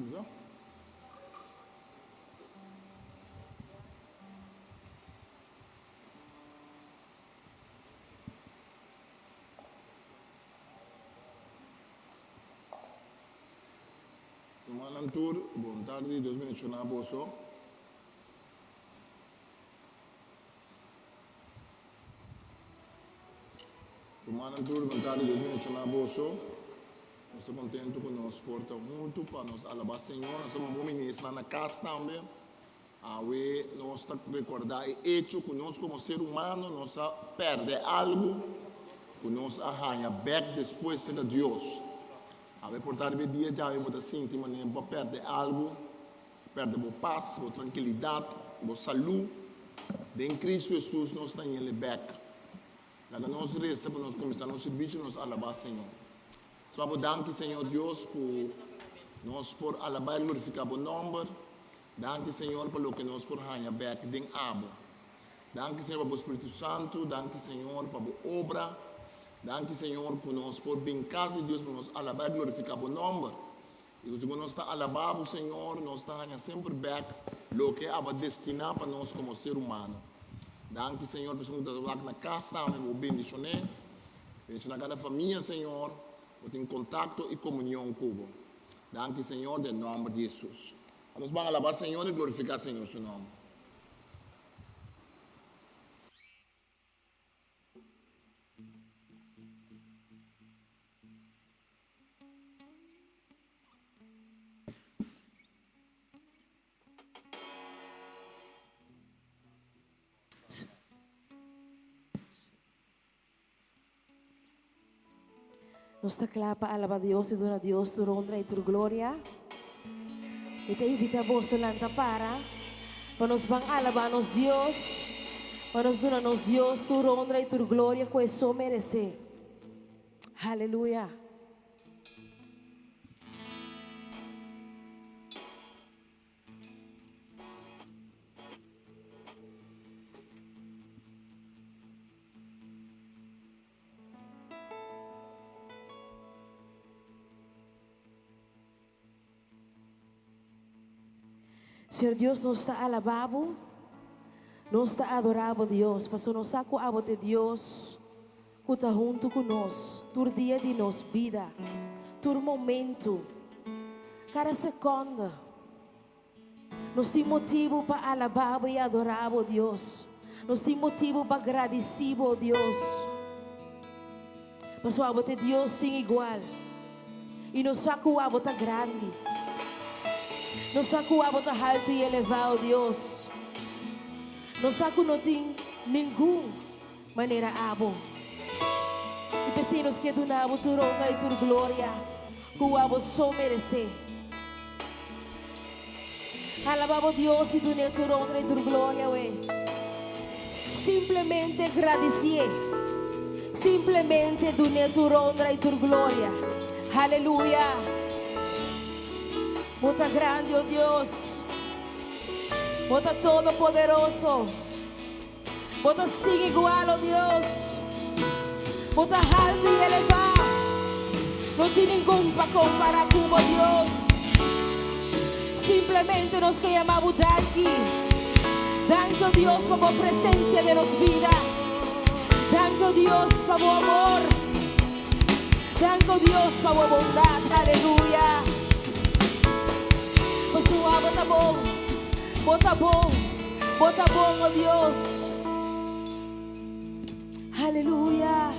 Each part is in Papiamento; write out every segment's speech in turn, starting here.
Kuminsá. Rumannan tur, bon tardi, Dios bendiciona boso. Rumannan tur, bon tardi, Dios bendiciona boso. Nos ta contento cu nos por ta hunto pa nos alaba Señor. Nos ta bon ministra na cas tambe. Awe nos ta recorda e hecho cu nos como ser humano nos a perde algo cu nos a haya bek despues cerca Dios. Awe por ta riba e dia djawe bo ta sinti manera bo a perde algo, perde bo pas, bo trankilidat, bo salú. Den Cristo Jesus nos ta hñele bek. Laga nos resa pa nos kuminsá nos sirbishi, nos alabá Señor. So abo danki Señor Dios ku nos por alabá i glorifiká bo nòmber. Danki Señor pa loke nos por haña bek den abo. Danki Señor pa bo Spiritu Santu, danki Señor pa bo obra. Danki Señor ku nos por bin kas di Dios pa nos alabá i glorifiká bo nòmber. I ku segun nos ta alabá bo Señor, nos ta haña semper bek loke abo a destiná pa nos komo ser humano. Danki Señor pa esun ku ta wak na kas tambe, bo bendishoné. Bendishoná kada famia Señor, bo tin kontakto i komunion ku bo. Danki Señor den nòmber di Hesus. Nos ban alabá Señor i glorifiká Señor su nòmber. Nos ta kla pa alaba Dios i duna Dios tur honra i tur gloria. Mi ta invita boso lanta para pa nos ban alaba nos Dios, pa nos duna nos Dios tur honra i tur gloria ku e so meresé. Haleluya! Señor Dios, nos ta alabá Bo, nos ta adorá Bo, Dios, pasobra nos sa ku abo ta e Dios ku ta huntu ku nos tur dia di nos bida, tur momentu, kada sekònde. Nos tin motibu pa alabá bo i adorá bo, Dios. Nos tin motibu pa gradisí bo, Dios. Pasobra abo ta e Dios sin igual. I nos sa ku abo ta grandi. Nos sa ku abo ta haltu i elevá, o Dios. Nos sa ku no tin ningun manera abo. I p'esei nos ke duna bo tur honra i tur gloria ku abo so meresé. Alabá bo Dios i dun'é tur honra i tur gloria, we. Simplemente gradisié. Simplemente dun'é tur honra i tur gloria. Aleluya! Bo ta grandi, o Dios. Bo ta todopoderoso. Bo ta sin igual, o Dios. Bo ta haltu i elevá. No tin ningun pa kompará ku bo, Dios. Simplemente nos ke yama bo danki. Danki, o Dios, pa bo presensia den nos bida. Danki, o Dios, pa bo amor. Danki, o Dios, pa bo bondat. Aleluya. Pasobra bo ta bon. Bo ta bon. Bo ta bon, o Dios. Aleluya.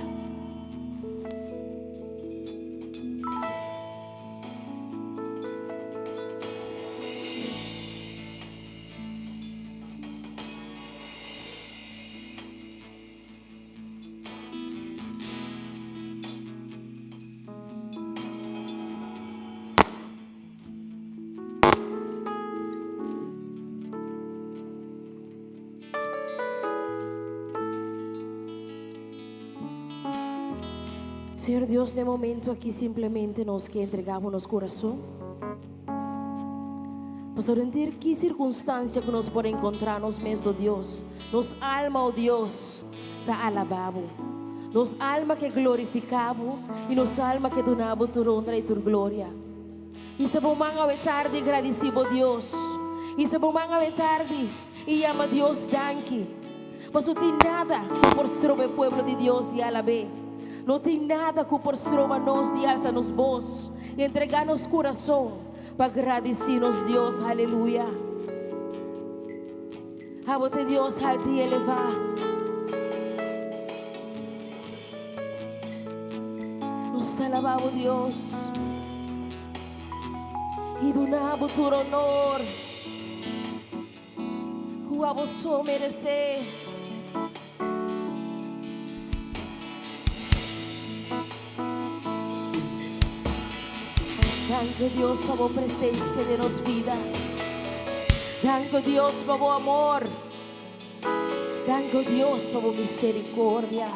Señor Dios, den momento aki simplemente nos ke entrega bo nos kurason. Pasobra den tur ki sirkunstansia ku nos por enkontra nos mes, o Dios, nos alma, o Dios, ta alabá bo. Nos alma ke glorifiká bo i nos alma ke duna bo tur honra i tur gloria. Hisa bo man awe tardi gradisí bo Dios. Hisa bo man awe tardi i yama Dios danki. Paso tin nada ku por stroba e pueblo di Dios di alab'é. No tin nada ku por stroba nos di alsa nos bos i entregá nos kurason pa gradisí nos Dios. Aleluya! Abo ta e Dios haltu i elevá. Nos ta alabá bo, Dios, i duna bo tur honor ku abo so meresé. Danki Dios pa bo presencia den nos bida. Danki Dios pa bo amor. Danki Dios pa bo misericordia.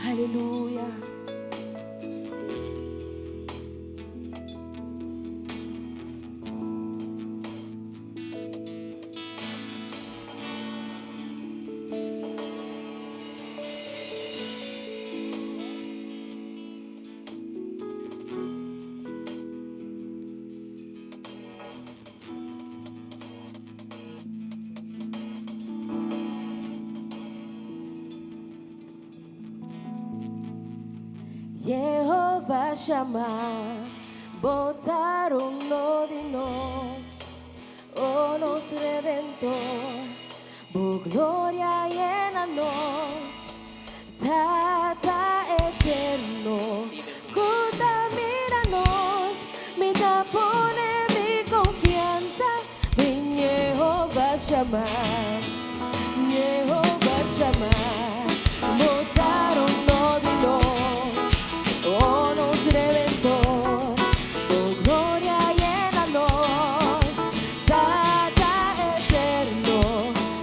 Aleluya. Yehova shama, bo ta rondó di nos. O nos Redentor, bo gloria yena nos, Tata eterno, ku ta mira nos, mi ta pone mi konfiansa den Yehova Shama, Yehova Shama, bo ta rondó di nos, o nos Redentor. Bo gloria yena nos, Tata eterno,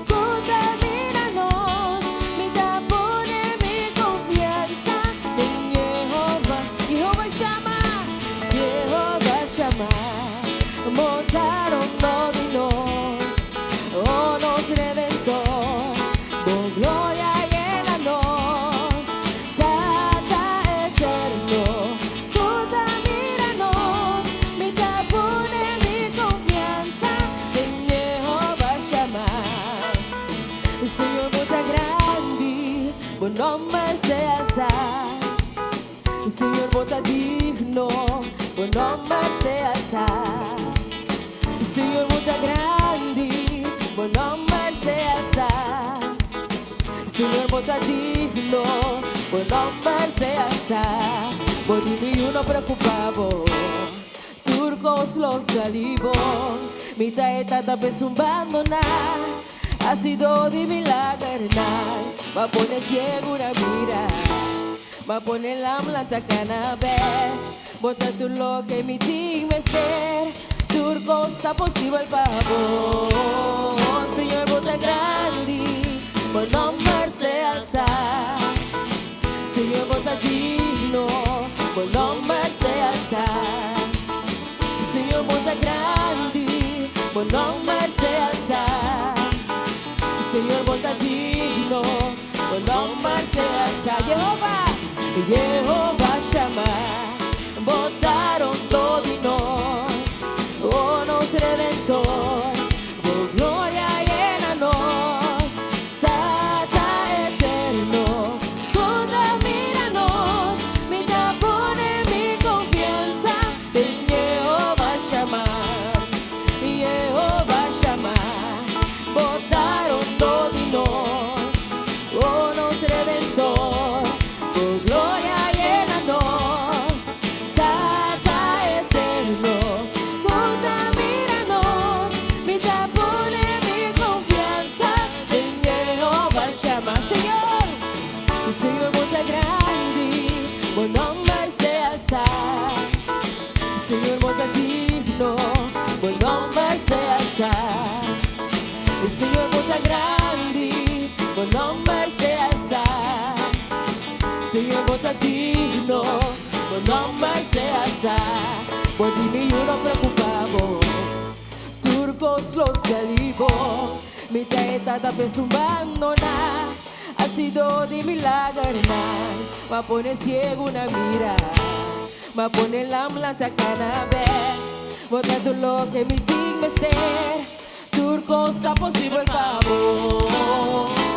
ku ta mira nos, mi ta pone mi konfiansa den Yehova. Yehova Shama, Yehova Shama, bo ta rondó di nos, o nos Redentor, bo gloria yena nos, Tata eterno, Ku ta mira nos, mi ta pone mi konfiansa den Yehova Shama. Señor, bo ta grandi, bo nomber sea alsá. Señor, bo ta digno, bo nomber sea alsá. Señor, bo ta grandi, bo nomber sea alsá. Señor, bo ta digno, bo nomber sea alsá. Bo di mi yu no preocupa bo, tur cos lo sali bon. Mi ta e tata p'esun bandoná, a sido di milagernan. M'a pone ciego na mira, m'a pone lam lanta cana bek. Bo ta tur loke mi tin mester, tur kos ta posibel pa bo. Señor, bo ta grandi, bo nomber sea alsá. Señor, bo ta digno, bo nomber sea alsá. Señor, bo ta grandi, bo nomber sea alsá. Señor, bo ta digno, bo nomber sea alsá. Jehova, Jehova Shama, bo ta rondó di nos, o nos Redentor, bo gloria yena nos, Tata eterno, ku ta mira nos, mi ta pone mi konfiansa den Jehova Shama. Yehova Shama, bo ta rondó di nos, o nos Redentor, bo gloria yena nos, Tata eterno, ku ta mira nos, mi ta pone mi konfiansa den Yehova Shama. Señor, Señor, bo ta grandi, bo nomber sea alsá. Señor, bo ta digno, bo nomber sea alsá. Señor, bo ta grandi, bo nomber sea alsá. Señor, bo ta digno, bo nomber sea alsá. Bo di mi yu no preocupa bo, tur cos lo sali bon. Mi ta e tata p'esun bandoná, a sido di milagernan, m'a pone ciego na mira. M'a pone lam lanta kana bek. Bo ta tur loke mi tin mester. Tur kos ta posibel pa bo.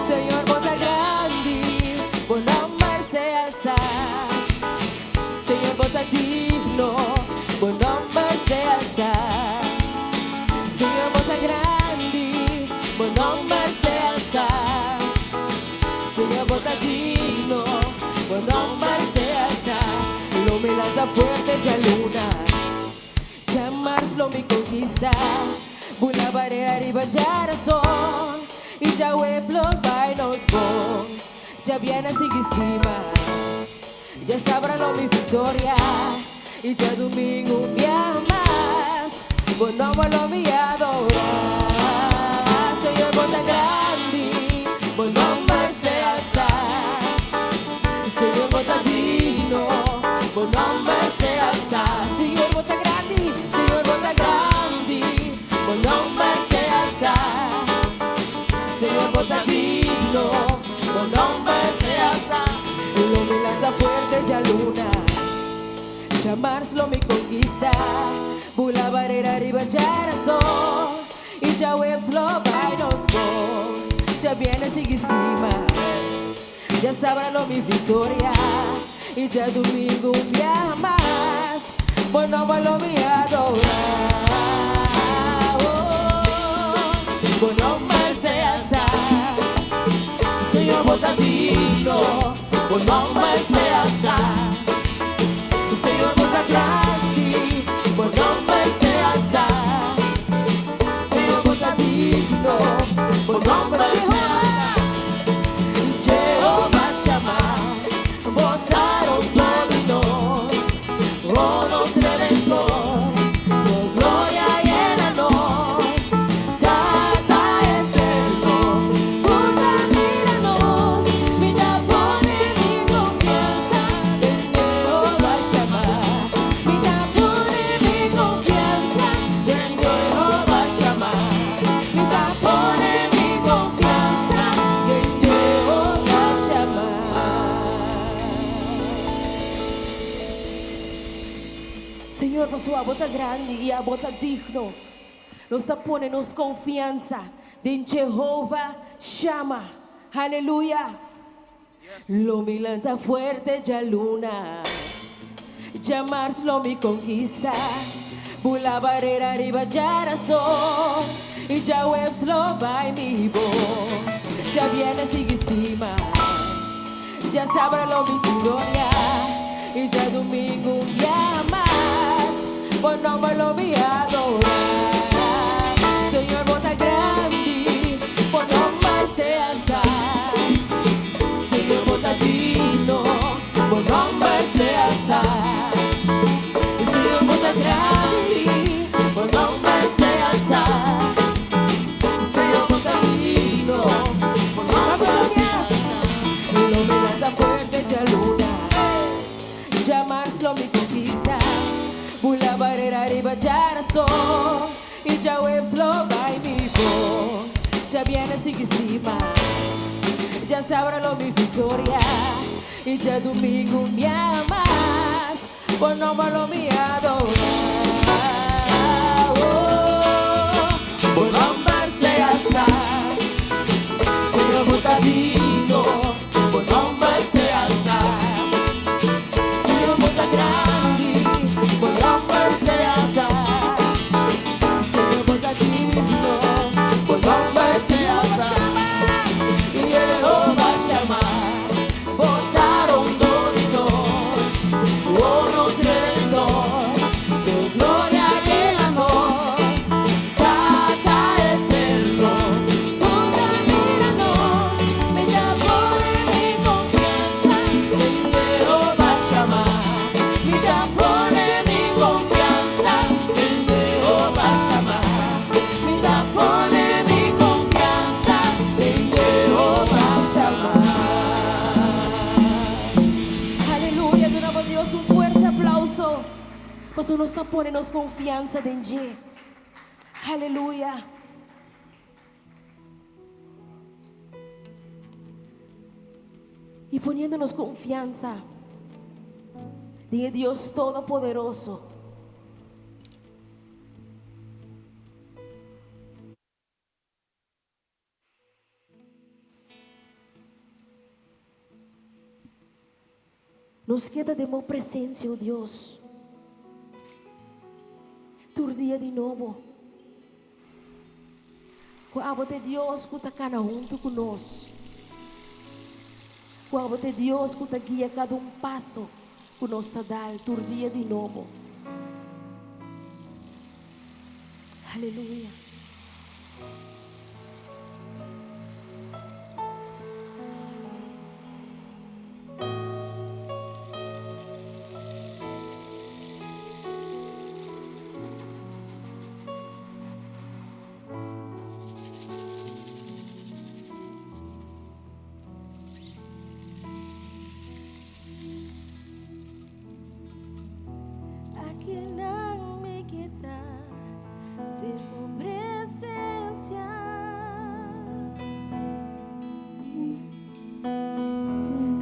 Señor bo ta grandi, bo nomber sea alsa. Señor bo ta digno, bo nomber sea alsa. Señor bo ta grandi, bo nomber sea alsa. Señor bo ta digno, bo nomber sea alsa. Lo mi lanta fuerte djaluna, djamars lo mi konkista. Bula barera riba djarason i djawe lo bai nos bon. Djabièrnè sigui stima, djasabra lo mi viktoria i djadumingu un bia mas bo nomber lo mi adorá. Señor bo ta grandi, bo nomber sea alsá. Señor bo ta digno, bo nomber sea alsá. Señor bo ta grandi, Señor bo ta grandi, bo nomber sea alsá. Señor bo ta digno, bo nomber sea alsá. Lo mi lanta fuerte djaluna, djamars lo mi konkista. Bula barera riba djarason i djaweps lo bai nos bon. Djabièrnè sigui stima, djasabra lo mi viktoria i djadumingu un biaha mas bo nomber lo mi adorá. Oh, bo nomber sea alsá. Señor bo ta digno, bo nomber sea alsá. Señor bo ta grandi, bo nomber sea alsá. Señor bo ta digno, bo nomber sea alsá. Jehová Shama, bo ta rondó di nos, oh nos Redentor, bo gloria yena nos, Tata eterno, bo ta mira nos, mi ta pone mi konfiansa den Jehová Shama, mi ta pone mi konfiansa den Jehová Shama, mi ta pone mi konfiansa den Jehová Shama. Señor, pasobra abo ta grandi i abo ta digno. Nos ta pone nos konfiansa den Jehová Shama. Aleluya! Lo mi lanta fuerte djaluna, djamars lo mi konkista. Bula barera riba djarason i djaweps lo bai mi bon. Djabièrnè sigui stima, djasabra lo mi gloria i djadumingu un bia mas bo nòmber lo mi adorá. Señor bo ta grandi, bo nòmber sea alsá. Señor bo ta digno, bo nòmber sea alsá. Señor bo ta grandi, bo nòmber sea alsá. Señor bo ta digno, bo nòmber sea alsá. Lo mi lanta fuerte djaluna, djamars lo mi konkista. Bula barera riba djarason i djaweps lo bai mi bon. Djabièrnè sigui stima, djasabra lo mi viktoria i djadumingu un bia mas bo nòmber lo mi adorá. Oh, bo nòmber sea alsá, Señor bo ta digno, bo nòmber sea alsá. Señor bo ta grandi, bo nòmber sea alsá. Señor bo ta digno, bo nòmber sea alsá. Jehová Shama, bo ta rondó di nos, oh nos Redentor, bo gloria yena nos, Tata eterno, bo ta mira nos, mi ta pone mi konfiansa den Jehová Shama, mi ta pone mi konfiansa den Jehová Shama, mi ta pone mi konfiansa den Jehová Shama. Aleluya, duna Dios un fuerte aplauso. Pasobra nos ta pone nos konfiansa den dje. Aleluya. I poniendo nos konfiansa. Den e Dios Todopoderoso. Nos keda den bo presencia, o Dios, tur dia di nobo. Ku abo ta e Dios ku ta kana huntu ku nos. Ku abo ta e Dios ku ta guia kada un paso ku nos ta dal tur dia di nobo. Aleluya. Akinan mi kita den bo presencia.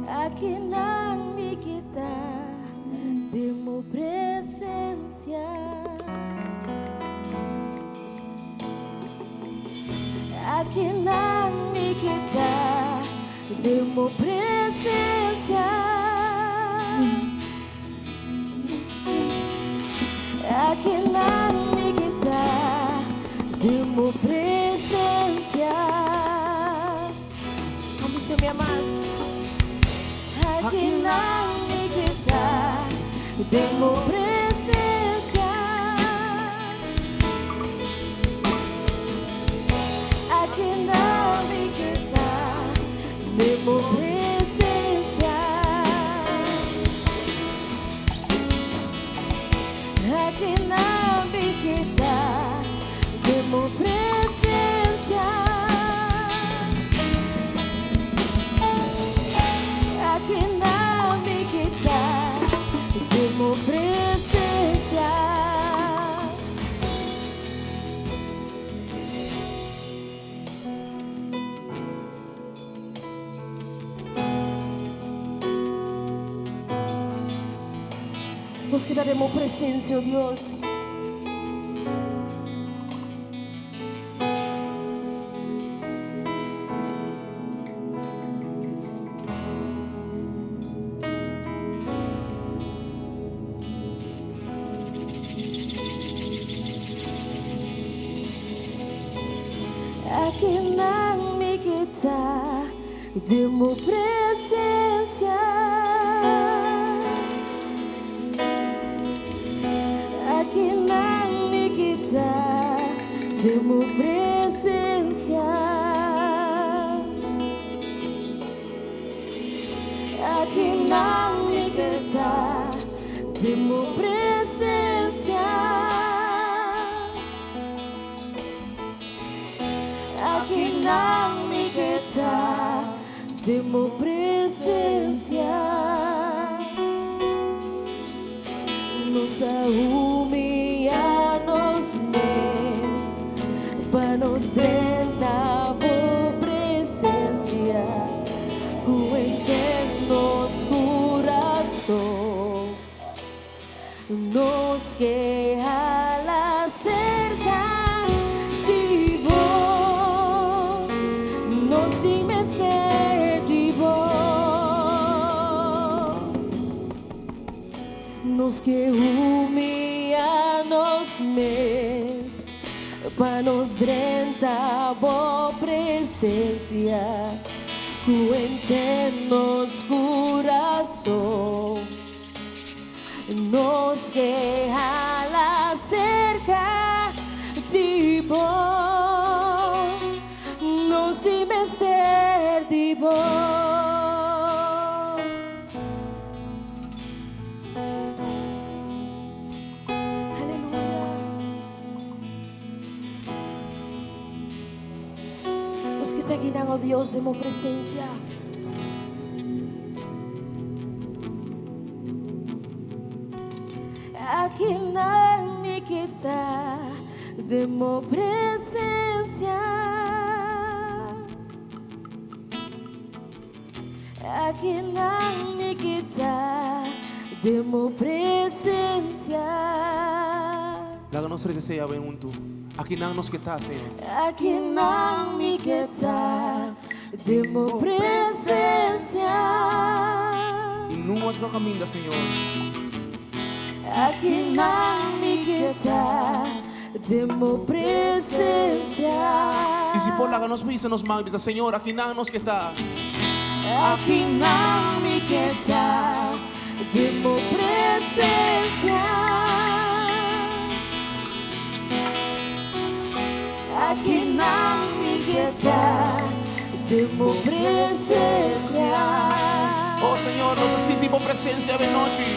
Akinan mi kita den bo presencia. Akinan mi kita den bo presencia. Akinan mi kita den bo presencia. Vamos ser minha mas. Akinan mi kita den bo presencia. Akinan mi kita den bo presencia. Akinan mi kita den bo presencia. Akinan mi kita den bo presencia. Nos kita den bo presencia, oh Dios. Akinan mi kita den bo presencia. Akinan mi kita den bo presencia. Akinan mi kita den bo presencia. Akinan mi kita den bo presencia. Nos ta humiya nos mes pa nos drenta bo presencia ku henter nos kurason. Nos ke hala serka di bo, nos tin mester di bo. Nos ke humiya nos mes pa nos drenta bo presencia ku henter nos kurason. Nos ke hala serka di bo, nos tin mester di bo. Aleluya. Nos ke ta guinan, oh Dios, den bo presencia. Akinan mi kita den bo presencia. Akinan mi kita. Den bo presencia. Laga nos resa sea awe huntu. Akinan nos ke ta, Señor. Akinan mi ke ta den bo presencia. I nun otro kaminda, Señor. Akinan mi ke ta den bo presencia. I si por laga nos hisa nos man i bisa, Señor, akinan nos ke ta. Akinan mi ke ta den bo presencia. Akinan mi ke ta den bo presencia. Oh Señor, nos a sinti bo presencia awe nochi.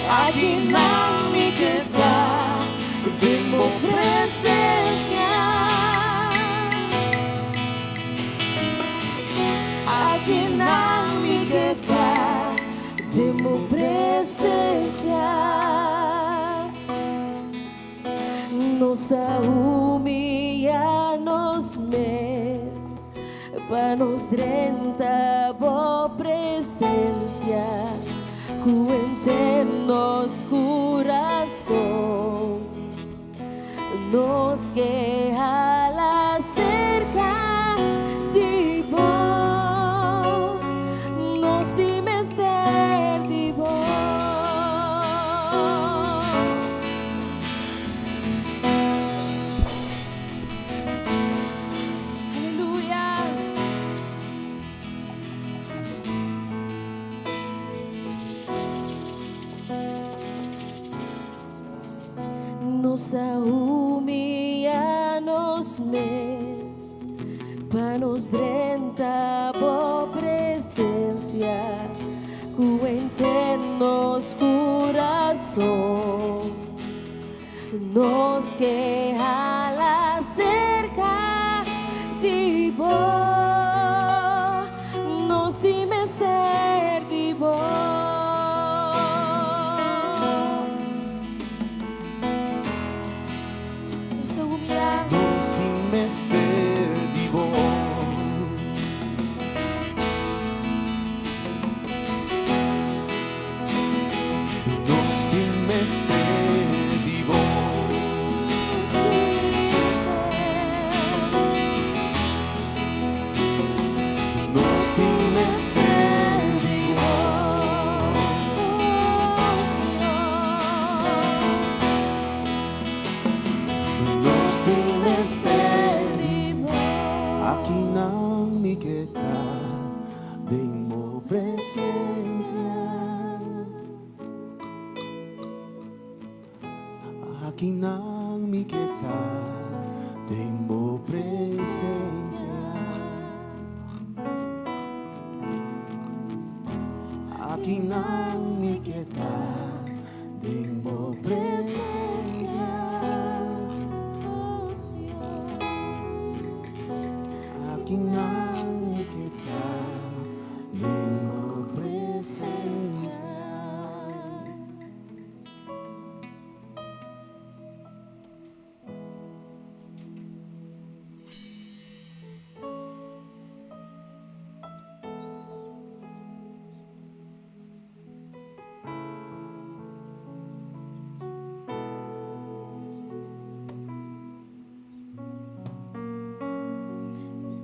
Akinan mi ke ta den bo presencia. Akinan mi ke ta den bo presencia. Nos ta humiya nos mes pa nos drenta bo presencia ku henter nos kurason nos ke hala serka di bo nos tin mester di bo. Aleluya. Nos ta humiya nos mes pa nos drenta bo presencia ku henter nos kurason nos ke hala serka di bo nos tin mester di bo. Nos ta humiya. Nos tin mester di bo. Nos tin mester di bo. Nos tin mester di bo. Nos tin mester di bo. Akinan mi ke ta den bo presencia. Akinan mi ke ta den bo presencia. Akinan mi ke ta den bo presencia. Akinan mi ke ta den bo presencia.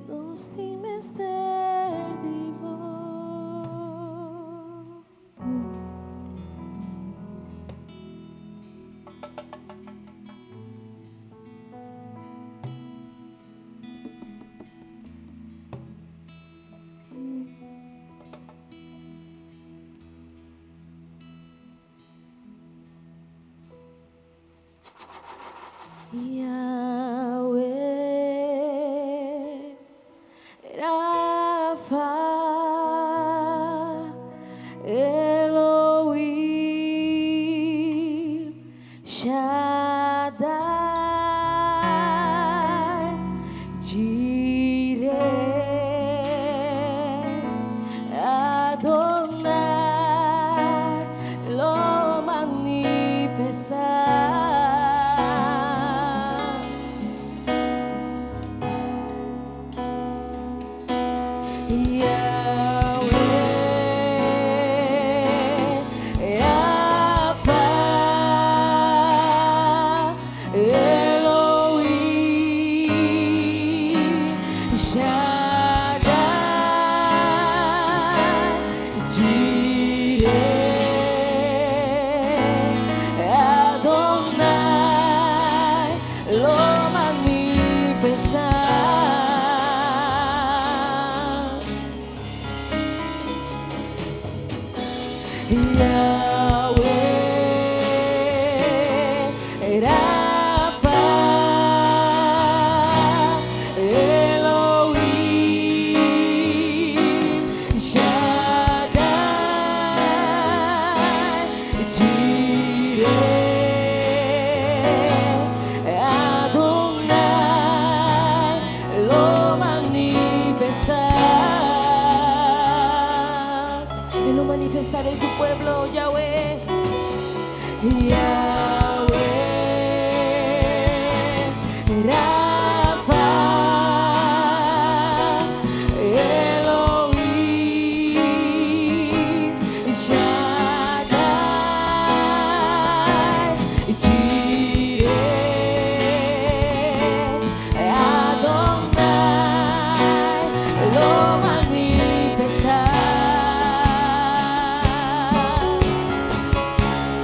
Nos tin mester di bo. Yahweh Rafa Elohim Shaddai Jireh Adonai lo manifestá. Yahweh Jireh, Adonai lo manifestá. E lo manifestá den su pueblo, Yahweh. Yahweh, Rafa, Elohim, Shaddai, Jireh, Adonai, lo manifestá.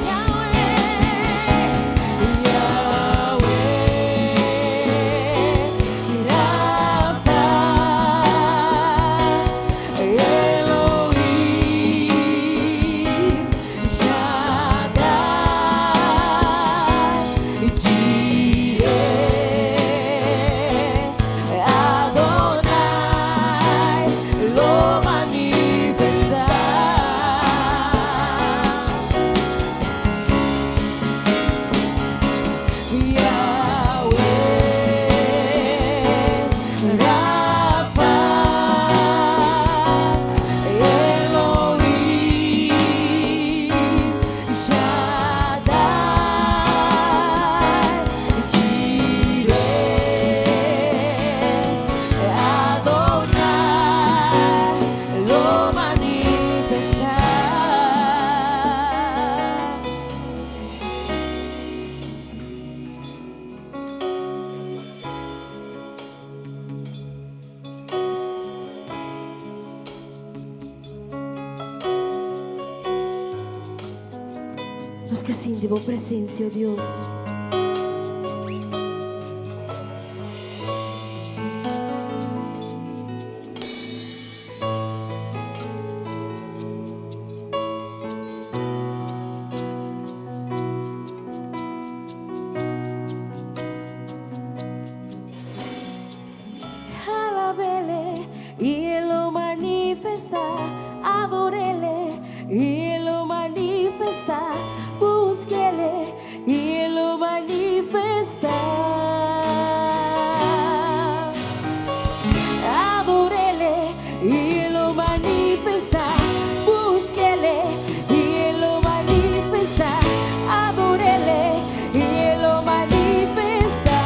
Yahweh, Yahweh, Rafa, Elohim, Shaddai, Jireh, Adonai, lo manifestá. Yahweh, Rafa, Elohim, Shaddai, Jireh, Adonai, lo manifestá. Nos ke sinti bo presensia, Dios. Alab'Ele i E lo manifestá, ador'Ele i E lo manifestá, busk'Ele i E lo manifestá. Ador'Ele i E lo manifestá, busk'Ele i E lo manifestá, ador'Ele i E lo manifestá.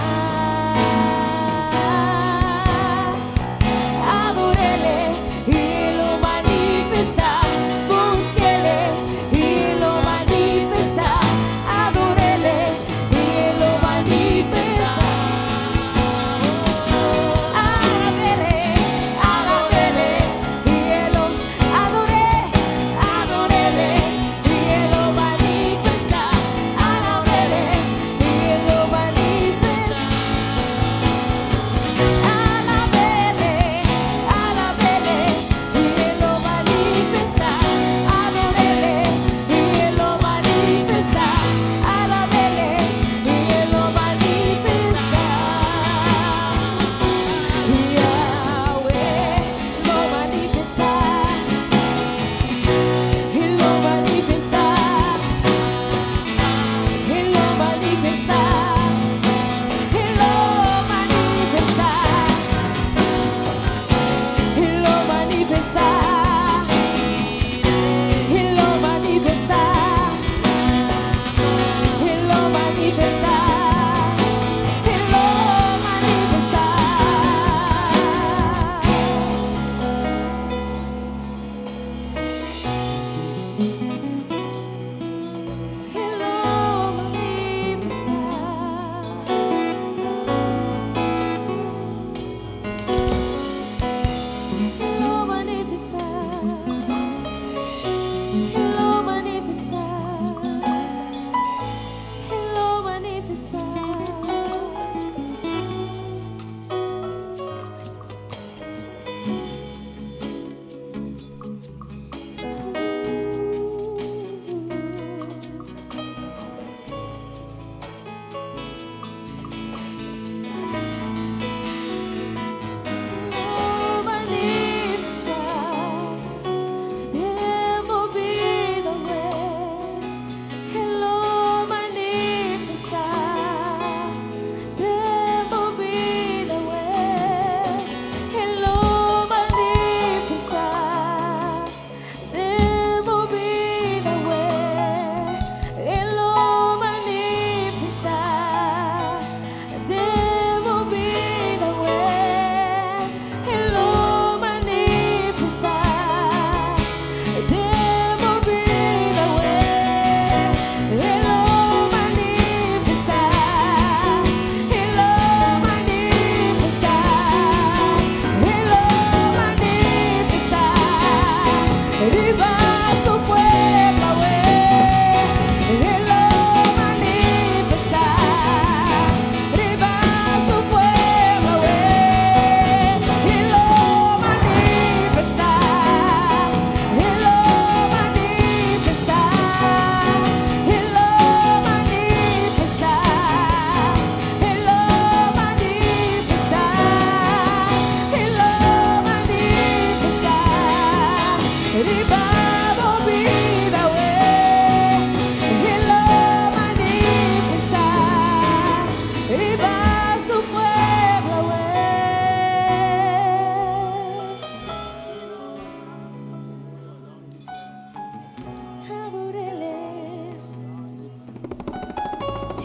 Ador'Ele i E lo manifestá.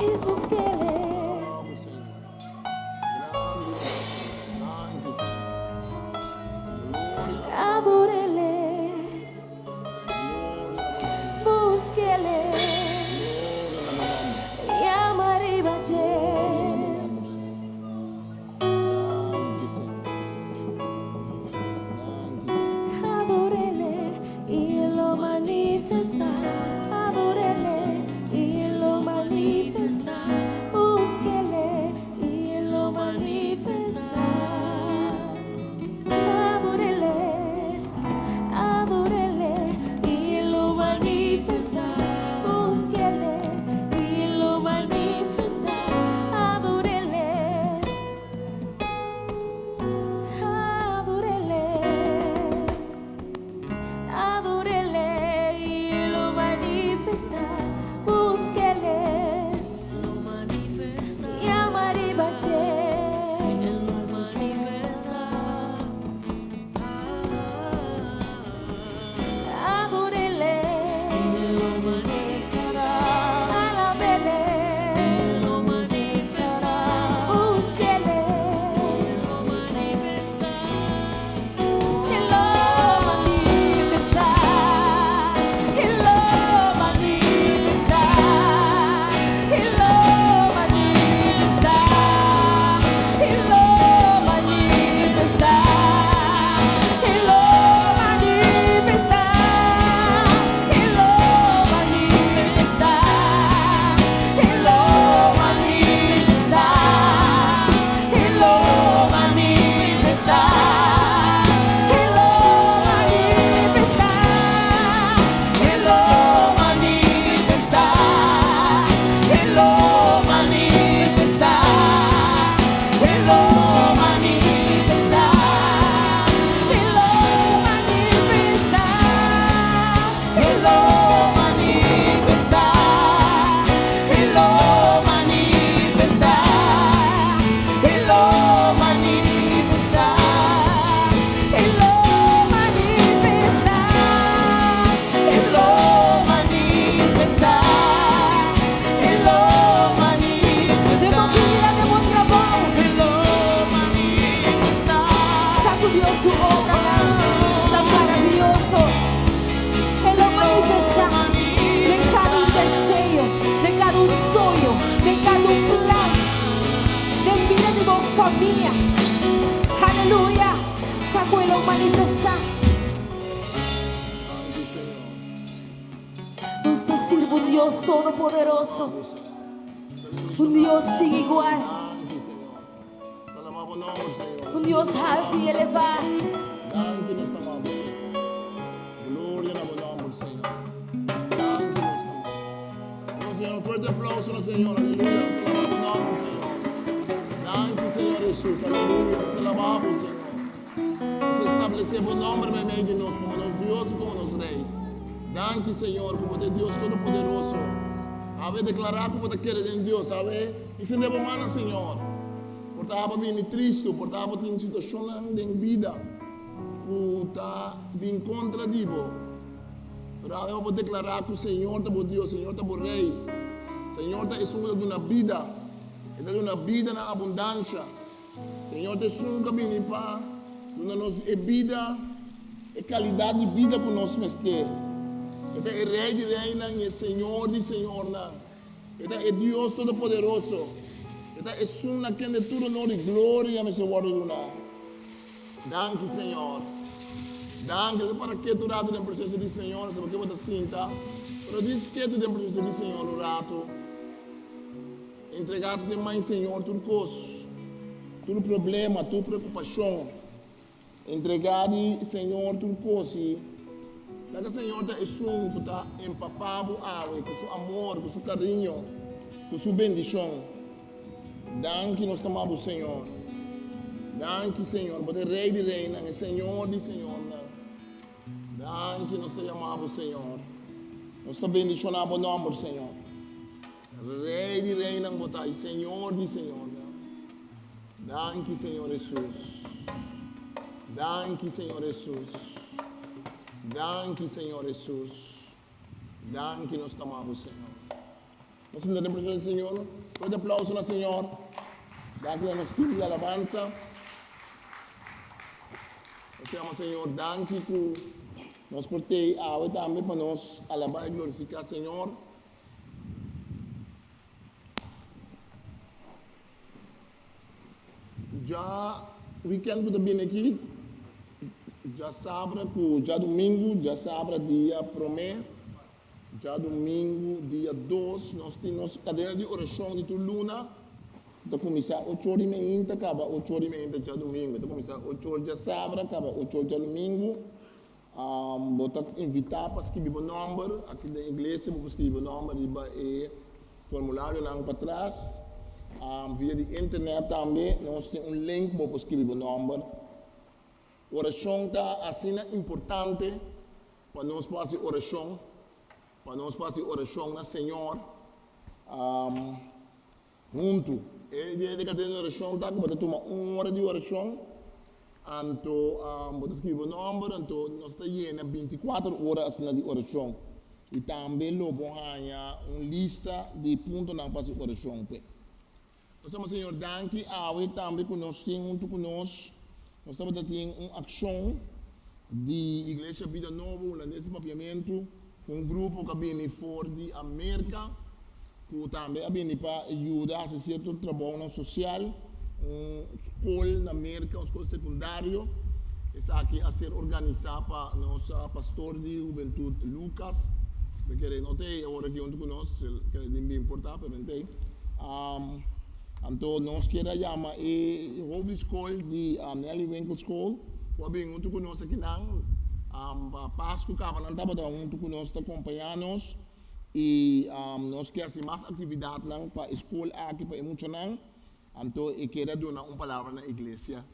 Djis busk'ele. Alabá Señor. Grandi ta Señor. Danki, Señor. Gloria na Ador'ele. Gloria na Busk'ele. Gloria na bo nòmber. Yama riba dje. Gloria na bo nòmber, Señor. Danki, Señor. Danki, Señor. Ador'ele i e lo manifestá. Ador'ele i e lo manifestá. Busk'ele i e lo manifestá. Ador'ele, ador'ele i e lo manifestá. Busk'ele i e lo manifestá. Ador'ele, ador'ele. Ador'ele i e lo manifestá. Busk'ele, yama riba dje. E lo manifestá. Ador'ele, E lo manifestará. Alab'ele, E lo manifestará. Busk'ele, E lo manifestá. E lo manifestá. E lo manifestá. E lo manifestá. E lo manifestá. E lo manifestá. E lo manifestá. E lo manifestá. E lo manifestá. E lo manifestá. E lo manifestá. E lo manifestá. E lo manifestá. E lo manifestá. E lo manifestá. E lo manifestá. E lo manifestá. E lo manifestá. E lo manifestá. E lo Den bo manifestá. bida, den bo trabou. E lo manifestá. Sa ku Dios su obra ta maravioso. E lo manifestá den kada un deseo, den kada un soño, den kada un plan, den bida di bo famia. Aleluya. Sa ku e lo manifestá. Danki, Señor. Nos ta sirbi un Dios todopoderoso. Un Dios sin igual. Danki, Señor. Alabá bo nòmber, Señor. Un Dios haltu i elevá. Danki, nos ta ama, Señor. Gloria na bo nòmber, Señor. Danki, nos ta ama. Nos Señor, un fuerte aplouso na Señor. Aleluya. Alabá bo nòmber, Señor. Danki, Señor Hesus. Aleluya. Nos alabá, Señor. Nos establesé bo nòmber meimei di nos komo nos Dios i komo nos Rei. Danki, Señor, komo ta Dios Todopoderoso. Awe deklará ku bo ta kere den Dios, awe ekstendé bo man, Señor. Por ta bo bini tristu, por ta bo tin situashon den bida ku ta bin kontra di bo. Pero awe bo deklará ku Señor ta bo Dios, Señor ta bo Rei. Señor ta esun ku ta duna bida. E ta duna bida na abundansia. Señor ta esun ku a bini pa duna nos e bida, e kalidat di bida ku nos mester. E ta e Rei di Reinan i e Señor di Señornan. E ta e Dios Todopoderoso. E ta esun na kende tur honor i gloria mester wòrdu duná. Danki, Señor. Danki. Para ketu ratu den presensia di Señor, sabe ku bo ta sinta. Pero djis ketu den presensia di Señor un ratu. Entregá den man Señor tur kos, tur problema, tur preokupashon. Entregá na Señor tur kos. Laga Señor ta esun ku ta empapá bo awe ku su amor, ku su kariño, ku su bendishon. Danki nos ta ama, Señor. Danki, Señor. Bo ta Rei di Reinan, Señor di Señornan. Danki nos ta yama, Señor. Nos ta bendishoná bo nòmber, Señor. Rei di Reinan bo ta, Señor di Señornan. Danki, Señor Hesus. Danki, Señor Hesus. Danki, Señor Hesus. Danki nos ta ama, Señor. Nos sinta den presencia di Señor. Fuerte aplauso na Señor. Danki na nos team di alabanza. Nos ta yama Señor danki ku nos por tei awe tambe pa nos alaba y glorifica Señor. Dja weekend ku ta bini aki, djasabra ku djadumingu, djasabra dia promé, djadumingu dia dos, nos tin nos kadena di orashon di tur luna. Ta kuminsá ocho or di meinta kaba ocho or di meinta djadumingu. Ta kuminsá ocho or djasabra kaba ocho or djadumingu. Bo ta invitá pa skibi bo nòmber aki den iglesia. Bo por skibi bo nòmber riba e formularionan patras. Via di internet tambe nos tin un link bo por skibi bo nòmber. Orashon ta asina importante pa nos por hasi orashon, pa nos por hasi orashon na Señor Huntu. E idea di kadena di orashon ta ku bo ta tuma un ora di orashon, anto bo ta skribi bo nòmber, anto nos ta yena bintikuater ora asina di orashon. I tambe lo bo haña un lista di puntonan pa hasi orashon p'e. Nos ta Señor danki awe tambe ku nos tin huntu ku nos, nos tabata tin un akshon di Iglesia Bida Nobo Hulandes di Papiamentu ku un grupo ku a bini for di Amerka. ku tambe a bini pa yuda hasi sierto trabounan sosial, un skol na Merka, un skol sekundario. Esaki a ser organisá pa nos pastor di hubentut Lucas. Mi kere no ta ei awor aki huntu ku nos, el kere den bin por ta, pero no ta ei. Anto nos kier a yama e hof di skol di Nelly Winkel School ku a bin huntu ku nos akinan pa Pasku kaba nan tabata huntu ku nos ta kompañá nos. I nos ke hasi mas aktividatnan pa e skol aki pa e muchanan, anto e keda duna un palabra na iglesia.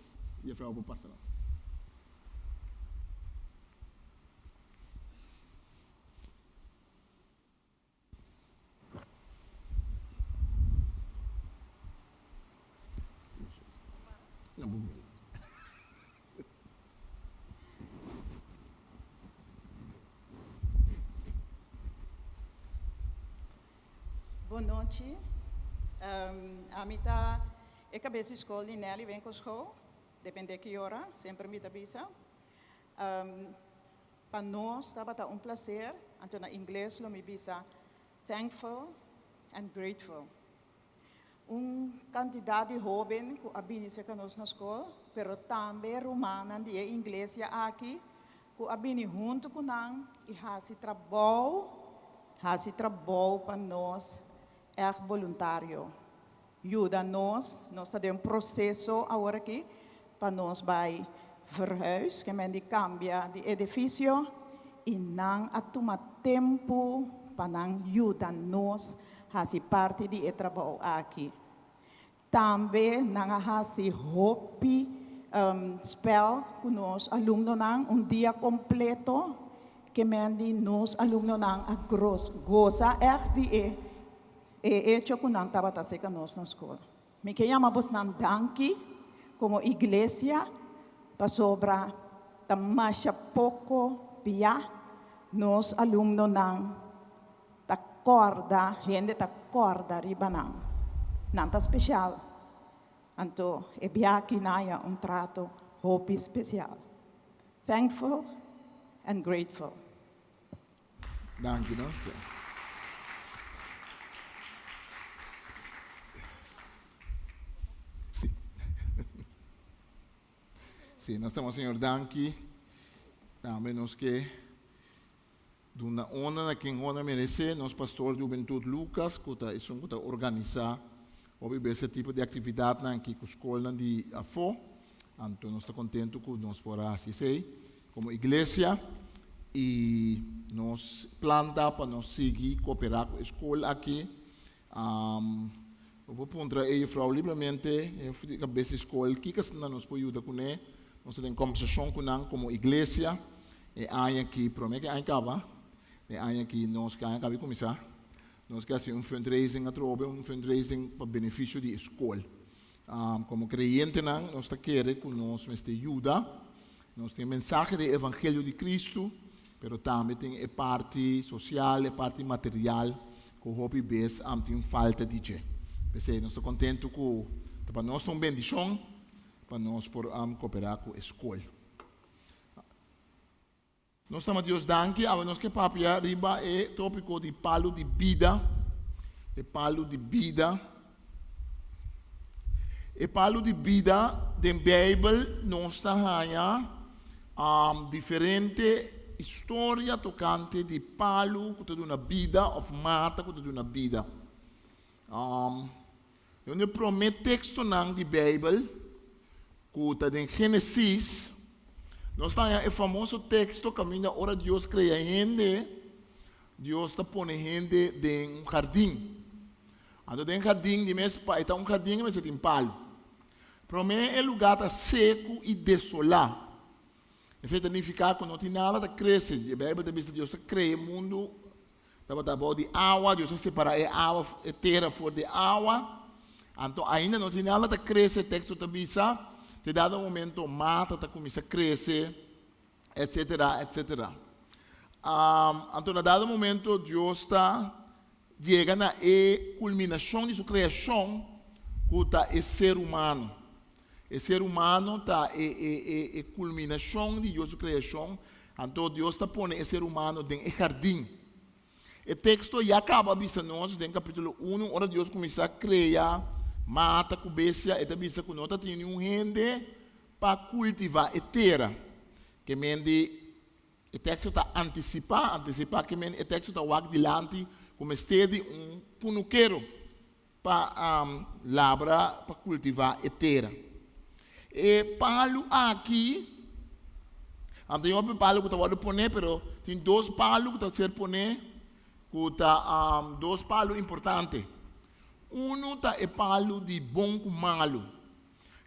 Jefrou por pasa nan. Bon nochi. Ami ta e kabes di skol di Nelly Winkelschool, depende ki ora, semper mi ta bisa. Pa nos tabata un placer, anto na ingles lo mi bisa thankful and grateful. Un kantidat di hóben ku a bini serka nos na skol, pero tambe rumannan di e inglesia aki ku a bini huntu ku nan i hasi trabou, hasi trabou pa nos ègt boluntario. Yuda nos, nos ta den un proseso aworakí pa nos bai verhuis, ke men di kambia di edifisio, i nan a tuma tempu pa nan yuda nos hasi parti di e trabou aki. Tambe nan a hasi hopi spèl ku nos alumnonan un dia kompleto, ke men di nos alumnonan a gros gosa ègt di e e echo ku nan tabata seka nos na skol. Mi ke yama bosnan danki komo iglesia pasobra ta masha poko bia nos alumnonan ta kòrda, hende ta kòrda riba nan. Nan ta spesial. Anto e bia aki nan haña un trato hopi spesial. Thankful and grateful. Danki no. Sí. Sí. Sí, nos ta Señor danki. Tambe nos ke duna honra na ken honra merece, nos pastor di hubentud Lucas, ku ta esun ku ta organisa hopi bes e tipo di aktividatnan aki ku skolnan di afó. Anto nos ta kontentu ku nos por a hasi esei. Komo iglesia i nos plan ta pa nos sigui kooperá ku e skol aki. Bo por puntra e jufrou libremente, e juf di kabes di skol, kiko asina nos por yuda kuné. Nos ta den kòmbersashon ku nan komo iglesia e aña aki, promé ku e aña kaba, e aña aki nos ke aña kaba di kuminsá, nos ke hasi un fundraising atrobe, un fundraising pa benefisio di e skol. Komo kreyentenan nos ta kere ku nos mester yuda. Nos tin e mensahe di e evangelio di Kristu, pero tambe tin e parti sosial, e parti material. ku hopi bes am tin falta di dje. P'esei nos ta kontentu ku ta pa nos ta un bendishon pa nos por am koperá ku e skol. Nos ta Dios danki, awe nos ke papia riba e tópiko di palu di bida, e palu di bida. E palu di bida den Beibel nos ta haña um, diferente historia tokante di palu ku ta duna bida òf mata ku ta duna bida. Um, un di e promé tekstonan di Beibel ku ta den Génesis, nos ta haña e famoso teksto kaminda ora Dios krea hende, Dios ta pone hende den un hardin. Anto den hardin di mes pa e ta un hardin e mester tin palu. Promé e lugá ta seku i desolá. Esei ta nifiká ku no tin nada ta krese. E Beibel ta bisa Dios a krea e mundu Tabata abou di awa, Dios a separá e awa, e tera for di awa. Anto ainda no tin nada ta krese, e teksto ta bisa, te dado momento mata ta kuminsá krese, etsetera, etsetera. Anto na dado momento Dios ta yega na e kulminashon di su kreashon ku ta e ser humano. E ser humano ta e e e e kulminashon di Dios su kreashon, anto Dios ta pone e ser humano den e hardin. E teksto ya kaba a bisa nos den kapítulo unu, ora Dios kuminsá krea mata ku bestia, e ta bisa ku no ta tin niun hende pa kultivá e tera. Ke men di e teksto ta antisipá, antisipá ke men e teksto ta wak dilanti ku mester di un kunukero. Pa labra pa kultivá e tera. E palu aki, anto tin hopi palu ku ta wòrdu poné, pero tin dos palu ku ta ser poné ku ta dos palu importante. Unu ta e palu di bon ku malu.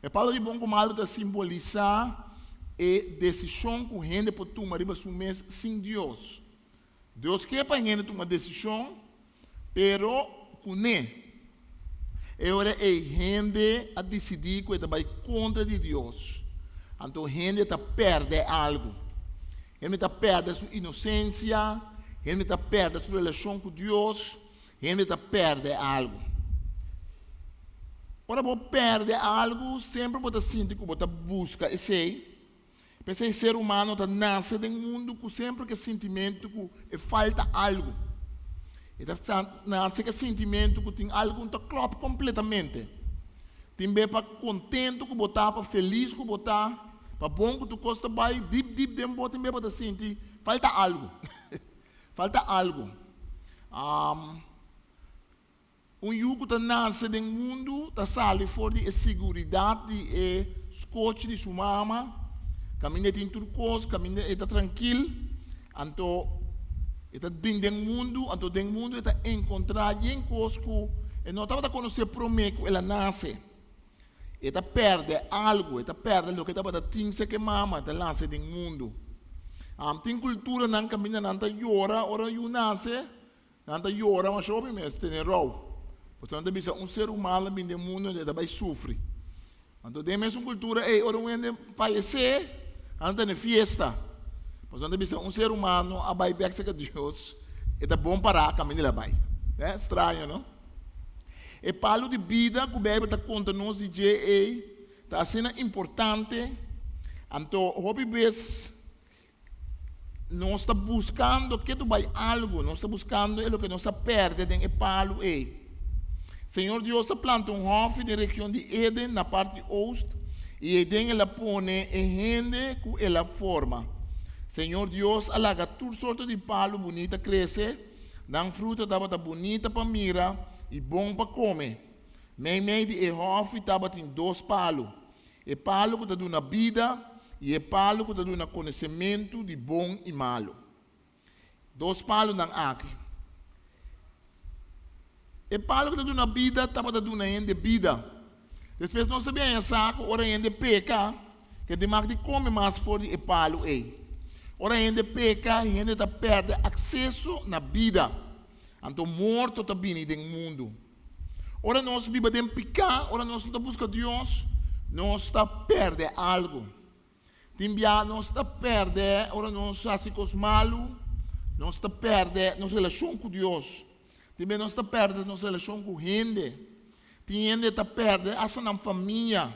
E palu di bon ku malu ta simbolisá e desishon ku hende por tuma riba su mes sin Dios. Dios ke pa hende tuma desishon, pero kuné. E ora ei hende a disidí ku e ta bai kontra di Dios. Anto hende ta pèrdè algu. Hende ta pèrdè su inosensia, hende ta pèrdè su relashon ku Dios, hende ta pèrdè algu. Ora bo pèrdè algu, semper bo ta sinti ku bo ta buska esei. P'esei ser humano ta nase den mundu ku semper ku e sintimentu ku e falta algu. E ta nase ku e sintimentu ku tin algu no ta klòp kompletamente. Tin be pa kontentu ku bo ta, pa felis ku bo ta, pa bon ku tur kos ta bai, dip dip den bo tin be bo ta sinti falta algu. Falta algu. Un yu ku ta nase den mundu ta sali for di e siguridat di e skochi di su mama, kaminda e tin tur kos, kaminda e ta trankil. Anto e ta bin den mundu, anto den mundu e ta enkontrá yen kos ku e no tabata konosé promé ku el a nase. E ta pèrdè algu, e ta pèrdè loke e tabata tin serka e mama, e ta nase den mundu. Tin kulturanan kaminda nan ta yora ora un yu nase. Nan ta yora masha hopi mes, tene rou. Pasobra nan ta bisa un ser humano a bini den mundu i ta bai sufri. Anto den mesun kultura ei, ora un hende fayesé, nan ta tene fiesta. Pasobra nan ta bisa un ser humano a bai bèk serka Dios, e ta bon pará kaminda el a bai. Eh, straño, no? E palu di bida ku Beibel ta konta nos di dje ei ta asina importante, anto hopi bes Nos ta buskando ketu bai algu, nos ta buskando e loke nos a pèrdè den e palu ei. Señor Dios a planta un hòfi den region di Eden na parti oost, i eiden el a pone e hende ku el a forma. Señor Dios a laga tur sorto di palu bunita krese, nan fruta tabata bunita pa mira i bon pa kome. Meimei di e hòfi tabatin dos palu, E palu ku ta duna bida i e palu ku ta duna konosementu di bon i malu. Dos palunan aki. E palu ku ta duna bida tabata duna hende bida. Despues nos ta bin haña sa ku ora hende peka, ke tin mag di kome mas for di e palu ei. Ora hende peka, hende ta pèrdè akseso na bida. Anto morto ta bini den mundu. Ora nos biba den piká, ora nos no ta buska Dios, nos ta pèrdè algu. Tin bia nos ta pèrdè ora nos hasi kos malu, nos ta pèrdè nos relashon ku Dios. Tin bes nos ta pèrdè nos relashon ku hende. Tin hende ta pèrdè asta nan famia.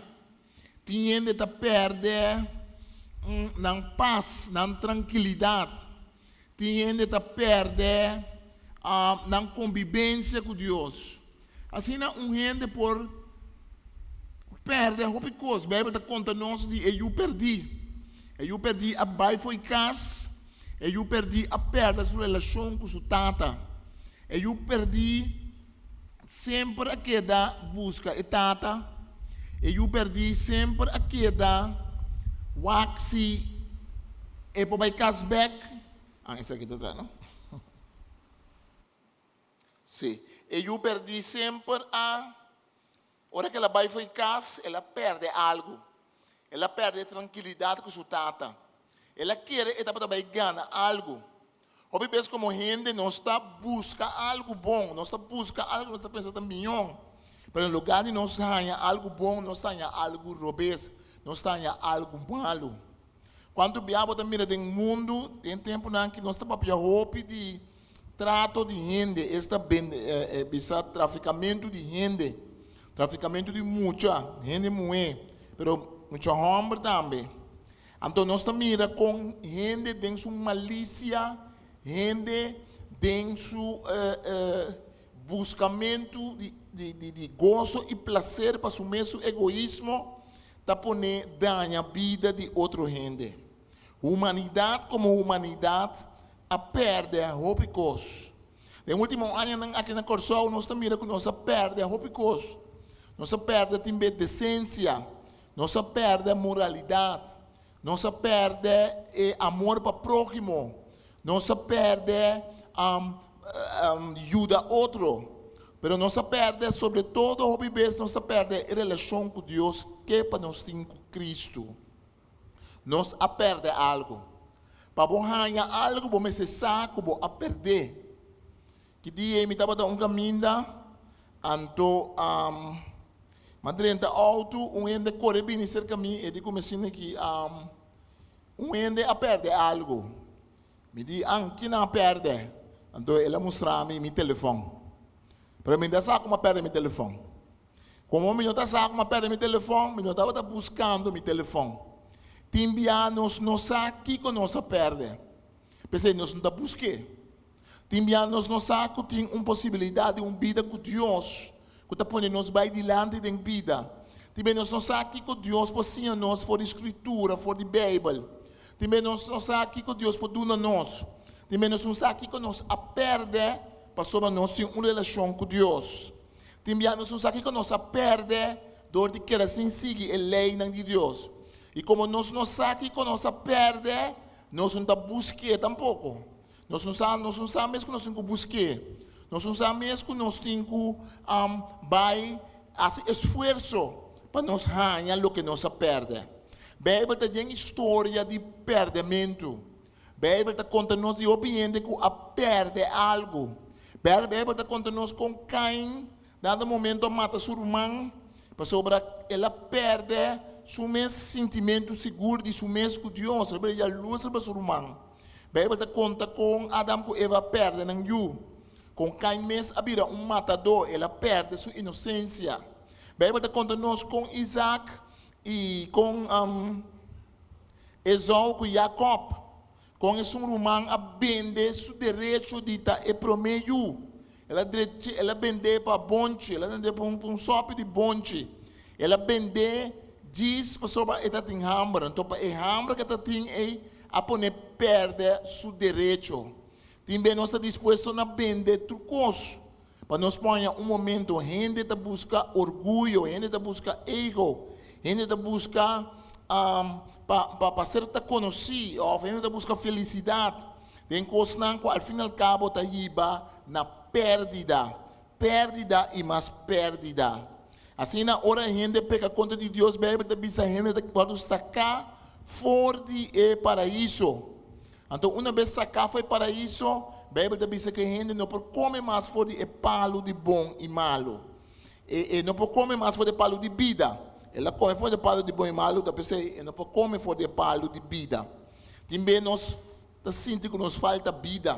Tin hende ta pèrdè nan pas, nan trankilidat. Tin hende ta pèrdè nan kombibensia ku Dios. Asina un hende por pèrdè hopi kos. Beibel ta konta nos di e yu pèrdí. E yu pèrdí a bai fo'i kas. E yu pèrdí a pèrdè su relashon ku su tata. E yu pèrdí semper a keda buska e tata. E yu pèrdí semper a keda wak si e por bai kas bèk. Ah, esaki ta traha, no? Sí. E yu pèrdí semper a, ora ku el a bai fo'i kas, el a pèrdè algu. El a pèrdè e trankilidat ku su tata. El a kere e tabata bai gana algu. Hopi bes komo hende nos ta buska algu bon, nos ta buska algu nos ta pensa ta mion. Pero en lugar di nos haña algu bon, nos ta haña algu robes, nos ta haña algu malu. Kuantu bia bo ta mira den mundu den tempunan ki nos ta papia hopi di trato di hende, esta bisa trafikamentu di hende, trafikamentu di mucha, hende muhé, pero mucha hòmber tambe. Anto nos ta mira kon hende den su malisia, hende den su buskamentu di goso i plaser pa su mes su egoismo, ta pone daña bida di otro hende. Humanidat komo humanidat a pèrdè hopi kos. Den último añanan aki na Kòrsou nos ta mira ku nos a pèrdè hopi kos. Nos a pèrdè tin be desensia, nos a pèrdè moralidat, nos a pèrdè e amor pa próhimo, nos a pèrdè yuda otro. Pero nos a pèrdè sobre todo hopi bes nos ta pèrdè e relashon ku Dios ke pa nos tin ku Kristu. Nos a pèrdè algu. Pa bo haña algu bo mester sa ku bo a pèrd'é. Ki dia mi tabata un kaminda, anto m'a drenta outo, un hende kore bini serka mi, e di ku mi asina ki un hende a pèrdè algu. Mi di, An, kinan a pèrdè? Anto el a mustra mi mi telefòn. Pero mi no ta sa ku mi a pèrdè mi telefòn. Komo mi no ta sa ku mi a pèrdè mi telefòn, mi no tabata buskando mi telefòn. Tin bia nos no sa kiko nos a pèrdè, p'esei nos no ta busk'é. Tin bia nos no sa ku tin un posibilidat di un bida ku Dios ku ta pone nos bai dilanti den bida. Tin bia nos no sa kiko Dios por siña nos for di Skritura, for di Beibel. Tin bia nos no sa kiko Dios por duna nos. Tin bia nos no sa kiko nos a pèrdè pasobra nos tin un relashon ku Dios. Tin bia nos no sa kiko nos a pèrdè dor di keda sin sigui e leinan di Dios. I komo nos no sa kiko nos a pèrdè, nos no ta busk'é tampoko. Nos no sa, nos no sa mes ku nos tin ku busk'é. Nos no sa mes ku nos tin ku bai hasi esfuerso pa nos haña loke nos a pèrdè. Beibel ta yen historia di pèrdèmentu. Beibel ta konta nos di hopi hende ku a pèrdè algu. Beibel ta konta nos kon Kain dado momento a mata su ruman pasobra el a pèrdè su mes sintimentu sigur di su mes ku Dios. El a bira yalurs riba su ruman. Beibel ta konta kon Adam ku Eva a pèrdè nan yu, kon Kain mes a bira un matadó, el a pèrdè su inosensia. Beibel ta konta nos kon Isaac i kon Esau ku Jakòb, kon esun ruman a bende su derecho di ta e promé yu. El a drechi, el a bend'é pa bonchi, el a bend'é pa un sòpi di bonchi. El a bend'é djis pasobra e ta tin hamber. Anto pa e hamber ku e ta tin ei a pon'é pèrdè su derecho. Tin bes nos ta dispuesto na bende tur kos pa nos por haña un momento. Hende ta buska orguyo, hende ta buska ego, hende ta buska pa pa ser ta konosí òf hende ta buska felisidat. Den kosnan ku al fin al kabo ta hiba na pèrdida, pèrdida i mas pèrdida. Asina, ora hende peka kontra di Dios, Beibel ta bisa hende ta wòrdu saká for di e paraíso. Anto una bes saká for e paraíso, Beibel ta bisa ku e hende no por kome mas for di e palu di bon i malu. E e no por kome mas for di e palu di bida. El a kome for di e palu di bon i malu, ta p'esei e no por kome for di e palu di bida. Tin be nos ta sinti ku nos falta bida.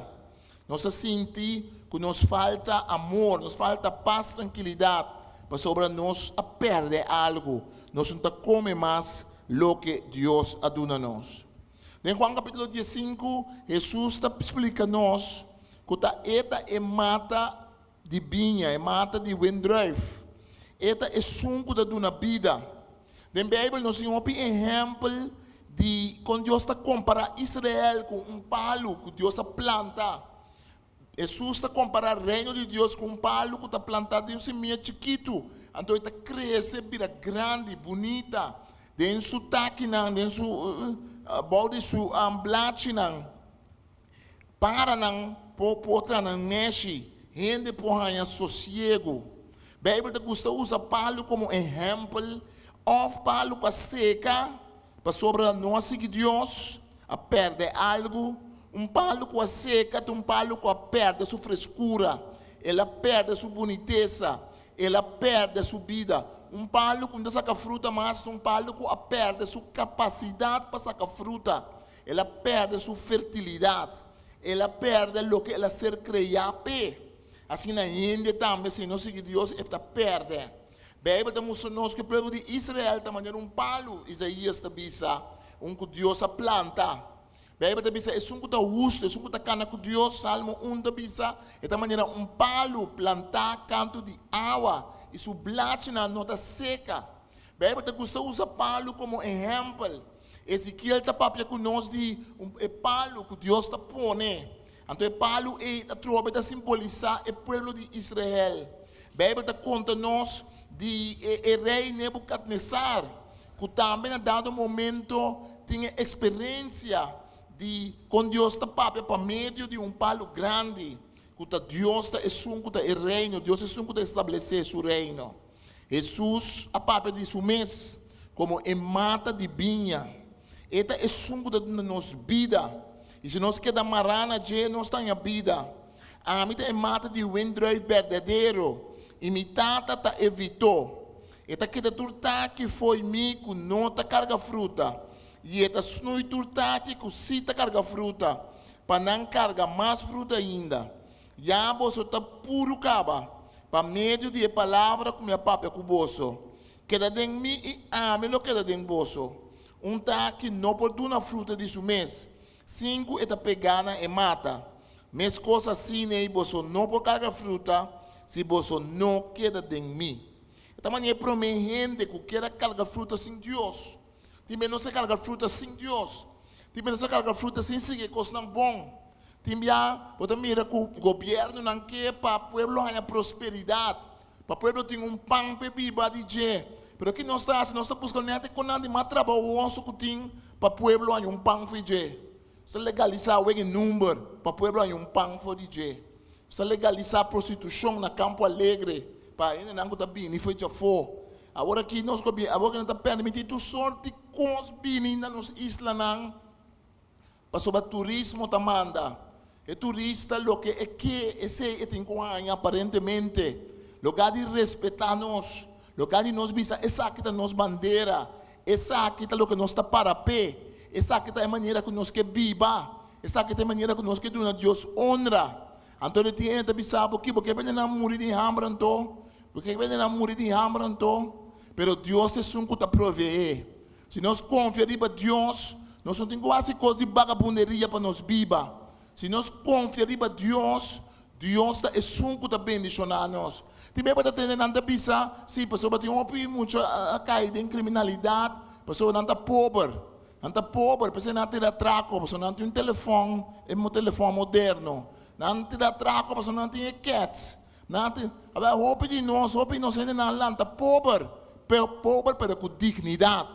Nos ta sinti ku nos falta amor, nos falta pas, trankilidat, pasobra nos a pèrdè algu. Nos no ta kome mas loke Dios a duna nos. Den Juan kapítulo diesinku, Hesus ta splika nos ku ta e ta e mata di biña, e mata di wendrùif. E ta esun ku ta duna bida. Den Beibel nos tin hopi ehèmpel di kon Dios ta kompará Israel ku un palu ku Dios a planta. Hesus ta kompará Reino di Dios ku un palu ku ta plantá den un simia chikitu, anto e ta krese bira grandi, bunita den su takinan, den su bou di su blachinan. Paranan por por traha nan neshi, hende por haña sosiegu. Beibel ta gusta usa palu komo ehèmpel òf palu ku a seka pasobra no a sigui Dios, a pèrdè algu. Un palu ku a seka ta un palu ku a pèrdè su freskura, el a pèrdè su bunitesa, el a pèrdè su bida. Un palu ku no ta saka fruta mas ta un palu ku a pèrdè su kapasidat pa saka fruta. El a pèrdè su fertilidat. El a pèrdè loke el a ser kreá p'e. Asina hende tambe, si no sigui Dios, e ta pèrdè. Beibel ta mustra nos ku e pueblo di Israel ta manera un palu, Isaías ta bisa, un ku Dios a planta. Beibel ta bisa, Esun ku ta hustu, esun ku ta kana ku Dios, Salmo un ta bisa, e ta manera un palu plantá kantu di awa, i su blachinan no ta seka. Beibel ta gusta usa palu komo ehèmpel. Ezekiel ta papia ku nos di un e palu ku Dios ta pone. Anto e palu ei atrobe ta simbolisá e pueblo di Israel. Beibel ta konta nos di e e rei Nebukadnesar, ku tambe na dado momento tin e eksperensia di kon Dios ta papia pa medio di un palu grandi, ku ta Dios ta esun ku ta e reino, Dios esun ku ta establesé su reino. Hesus a papia di su mes komo e mata di biña. E ta esun ku ta duna nos bida, i si nos keda mará na dje, nos ta haña bida. Ami ta e mata di wendrùif berdadero, i mi Tata ta e vitó. E ta kita tur taki fo'i mi ku no ta karga fruta, i e ta snui tur taki ku sí ta karga fruta, pa nan karga mas fruta ainda. Ya boso ta puru kaba, pa medio di e palabra ku mi a papia ku boso. Keda den mi i ami lo keda den boso. Un taki no por duna fruta di su mes, sin ku e ta pegá na e mata. Meskos asin'ei boso no por karga fruta si boso no keda den mi. E ta manera e promé hende ku kier a karga fruta sin Dios. Tin bes nos a karga fruta sin Dios. Tin bes nos a karga fruta sin sigui e kosnan bon. Tin bia bo ta mira ku gobièrnunan ke pa pueblo haña prosperidat, pa pueblo tin un pan p'e biba di dje. Pero ki nos ta hasi? Nos ta buska nèt e konan di mas trabahoso ku tin pa pueblo haña un pan for di dje. Nos ta legalisá wega e number pa pueblo haña un pan for di dje. Nos ta legalisá prostitushon na Campo Alegre pa hendenan ku ta bini for di djafó. Awor aki nos gobièrnu, awor ku nan ta permití tur sort di kos bini na nos islanan. Pasobra turismo ta manda. E turista loke e ke, esei e tin ku haña aparentemente. Lugá di respetá nos, lugá di nos bisa esaki ta nos bandera, esaki ta loke nos ta para p'e, esaki ta e manera ku nos ke biba, esaki ta e manera ku nos ke duna Dios onra. Anto de tin hende ta bisa bo, Ki bo ke bende nan muri di hamber anto? Bo ke bende nan muri di hamber anto? Pero Dios ta esun ku ta proveé. Si nos konfia riba Dios, nos no tin ku hasi kos di bagabunderia pa nos biba. Si nos konfia riba Dios, Dios ta esun ku ta bendishoná nos. Tin bes bo ta tende nan ta bisa, Sí, pasobra tin hopi mucha a kai den kriminalidat, pasobra nan ta pober. Nan ta pober, p'esei nan a tira atrako, pasobra nan tin un telefòn, e telefòn moderno. Nan tira atrako pasobra nan tin e kèts. Nan tin, awor hopi di nos, hopi di nos hendenan lanta pober, pero pober pero ku dignidat,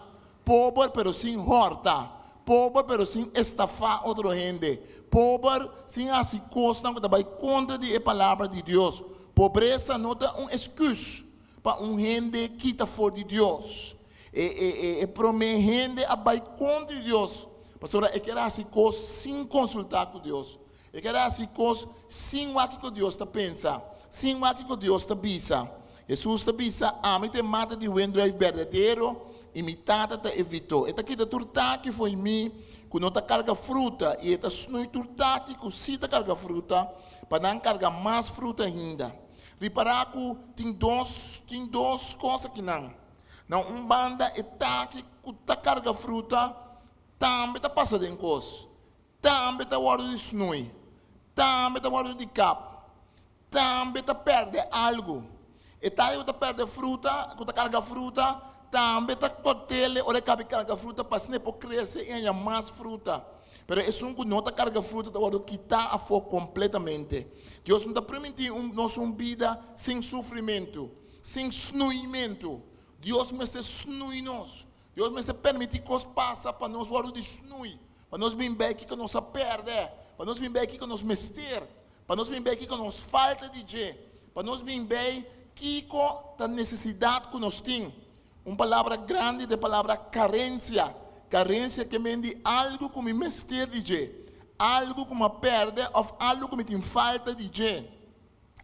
pober pero sin hòrta, pober pero sin estafá otro hende, pober sin hasi kosnan ku ta bai kontra di e palabra di Dios. Pobresa no ta un esküs pa un hende kita for di Dios. E e e e promé hende a bai kontra di Dios pasobra e kier hasi kos sin konsultá ku Dios. E keda hasi kos sin wak kiko Dios ta pensa, sin wak kiko Dios ta bisa. Hesus ta bisa, Ami ta e mata di wendruif berdadero i mi Tata ta e vitó. E ta kita tur taki fo'i mi. ku no ta karga fruta, i e ta snui tur taki ku sí ta karga fruta, pa nan karga mas fruta ainda. Ripará ku tin dos tin dos kos akinan. Na un banda e taki ku ta karga fruta tambe ta pasa den kos, tambe ta wòrdu di snui, tambe ta wòrdu di kap, tambe ta pèrdè algu. E taki ku ta pèrdè fruta, ku ta karga fruta, tambe ta kòrt'el ora e kabi karga fruta pa asina e por krese i haña mas fruta. Pero esun ku no ta karga fruta ta wòrdu kitá afó kompletamente. Dios no ta primintí un nos un bida sin sufrimentu, sin snuimentu. Dios mester snui nos. Dios mester permití kos pasa pa nos wòrdu di snui, pa nos bin bei kiko nos a pèrdè, pa nos bin bei kiko nos mester, pa nos bin bei kiko nos falta di dje, pa nos bin bei kiko ta nesesidat ku nos tin. Un palabra grandi ta e palabra karensia. Karensia ke men di algu ku mi mester di dje, algu ku mi a pèrdè òf algu ku mi tin falta di dje.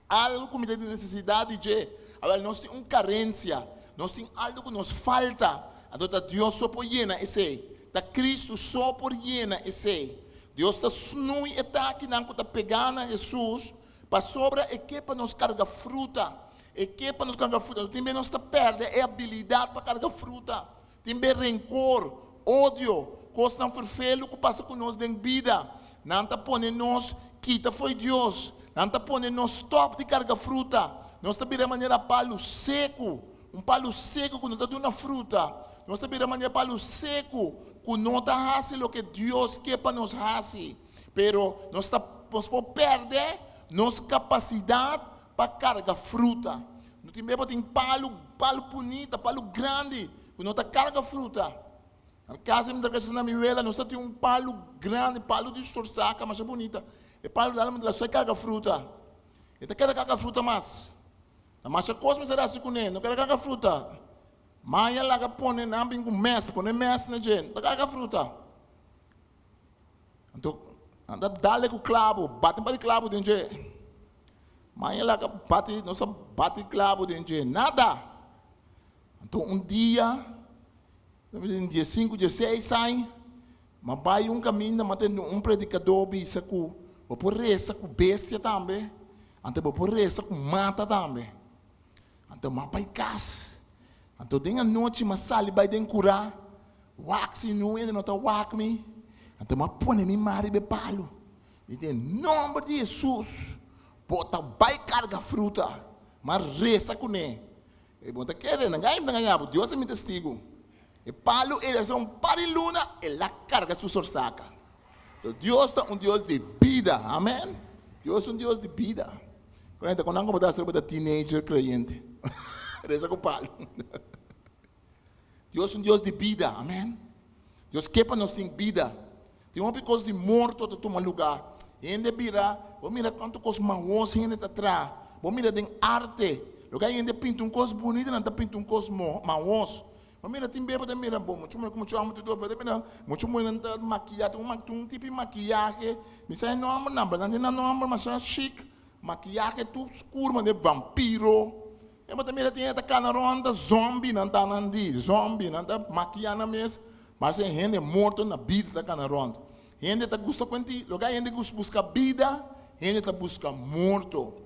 Algu ku mi ta tin nesesidat di dje. Awèl, nos tin un karensia. Nos tin algu ku nos falta. Anto ta Dios so por yena esei. Ta Kristu so por yena esei. Dios ta snui e takinan ku ta pegá na Hesus pasobra e ke pa nos karga fruta. E ke pa nos karga fruta. Tin bes nos ta pèrdè e abilidat pa karga fruta. Tin be renkor, odio, kosnan ferfelu ku pasa ku nos den bida. Nan ta pone nos kita fo'i Dios. Nan ta pone nos stòp di karga fruta. Nos ta bira manera palu seku, un palu seku ku no ta duna fruta. Nos ta bira manera palu seku ku no ta hasi loke Dios ke pa nos hasi. Pero nos ta nos por pèrdè nos kapasidat pa karga fruta. No tin beba tin palu, palu bunita, palu grandi ku no ta karga fruta. Na kas mi ta kasa na mi wela nos ta tin un palu grandi, palu di sorsaka masha bunita. E palu dal mi ta so e karga fruta. E ta keda karga fruta mas. Ta masha kos mester hasi kuné, no keda karga fruta. Maya laga pone nan bin ku mes, pone mes na dje, no ta karga fruta. Anto nan ta dale ku klabu, bati un par di klabu den dje. Maña laga bati, nos a bati klabu den dje, nada. Anto un dia, mi tin diesinku, dieseis aña, m'a bai un kaminda, m'a tende un predikadó bisa ku bo por resa ku bestia tambe, anto bo por resa ku mata tambe. Anto m'a bai kas. Anto den anochi m'a sali bai den kurá, wak si niun hende no ta wak mi. Anto m'a pone mi man riba e palu. Mi den nomber di Hesus, bo ta bai karga fruta. M'a resa kuné. E bo ta kere, nan gaña mi ta gaña bo, Dios ta mi testigu. E palu ei a un par di luna, el a karga su sorsaka. So Dios ta un Dios di bida, amen. Dios ta un Dios di bida. Con nan como ta ta teenager creyente. Reza cu palu. Dios un Dios di bida, amen. Dios ke pa nos tin bida. Tin hopi kos di morto ta tuma lugá. Hende bira, bo mira kuantu kos mahos hende ta traha. Bo mira den arte, loke a hende pinta un kos bunita, nan ta pinta un kos mahos. Bo mira tin beba ta mira, bo muchu muhé ku muchu hòmber tur bo ta mira muchu muhénan ta makiá, tin un tin un tipo di makiyahe, mi sa e nòmbernan, pero nan tin nan nòmber masha shik, makiyahe tur skur manera vampiro. E bo ta mira tin hende ta kana rònt ta zòmbi nan ta nan di, zòmbi, nan ta makiá nan mes, parse hende morto na bida ta kana rònt. Hende ta gusta kuenti, loke a hende gusta buska bida, hende ta buska morto.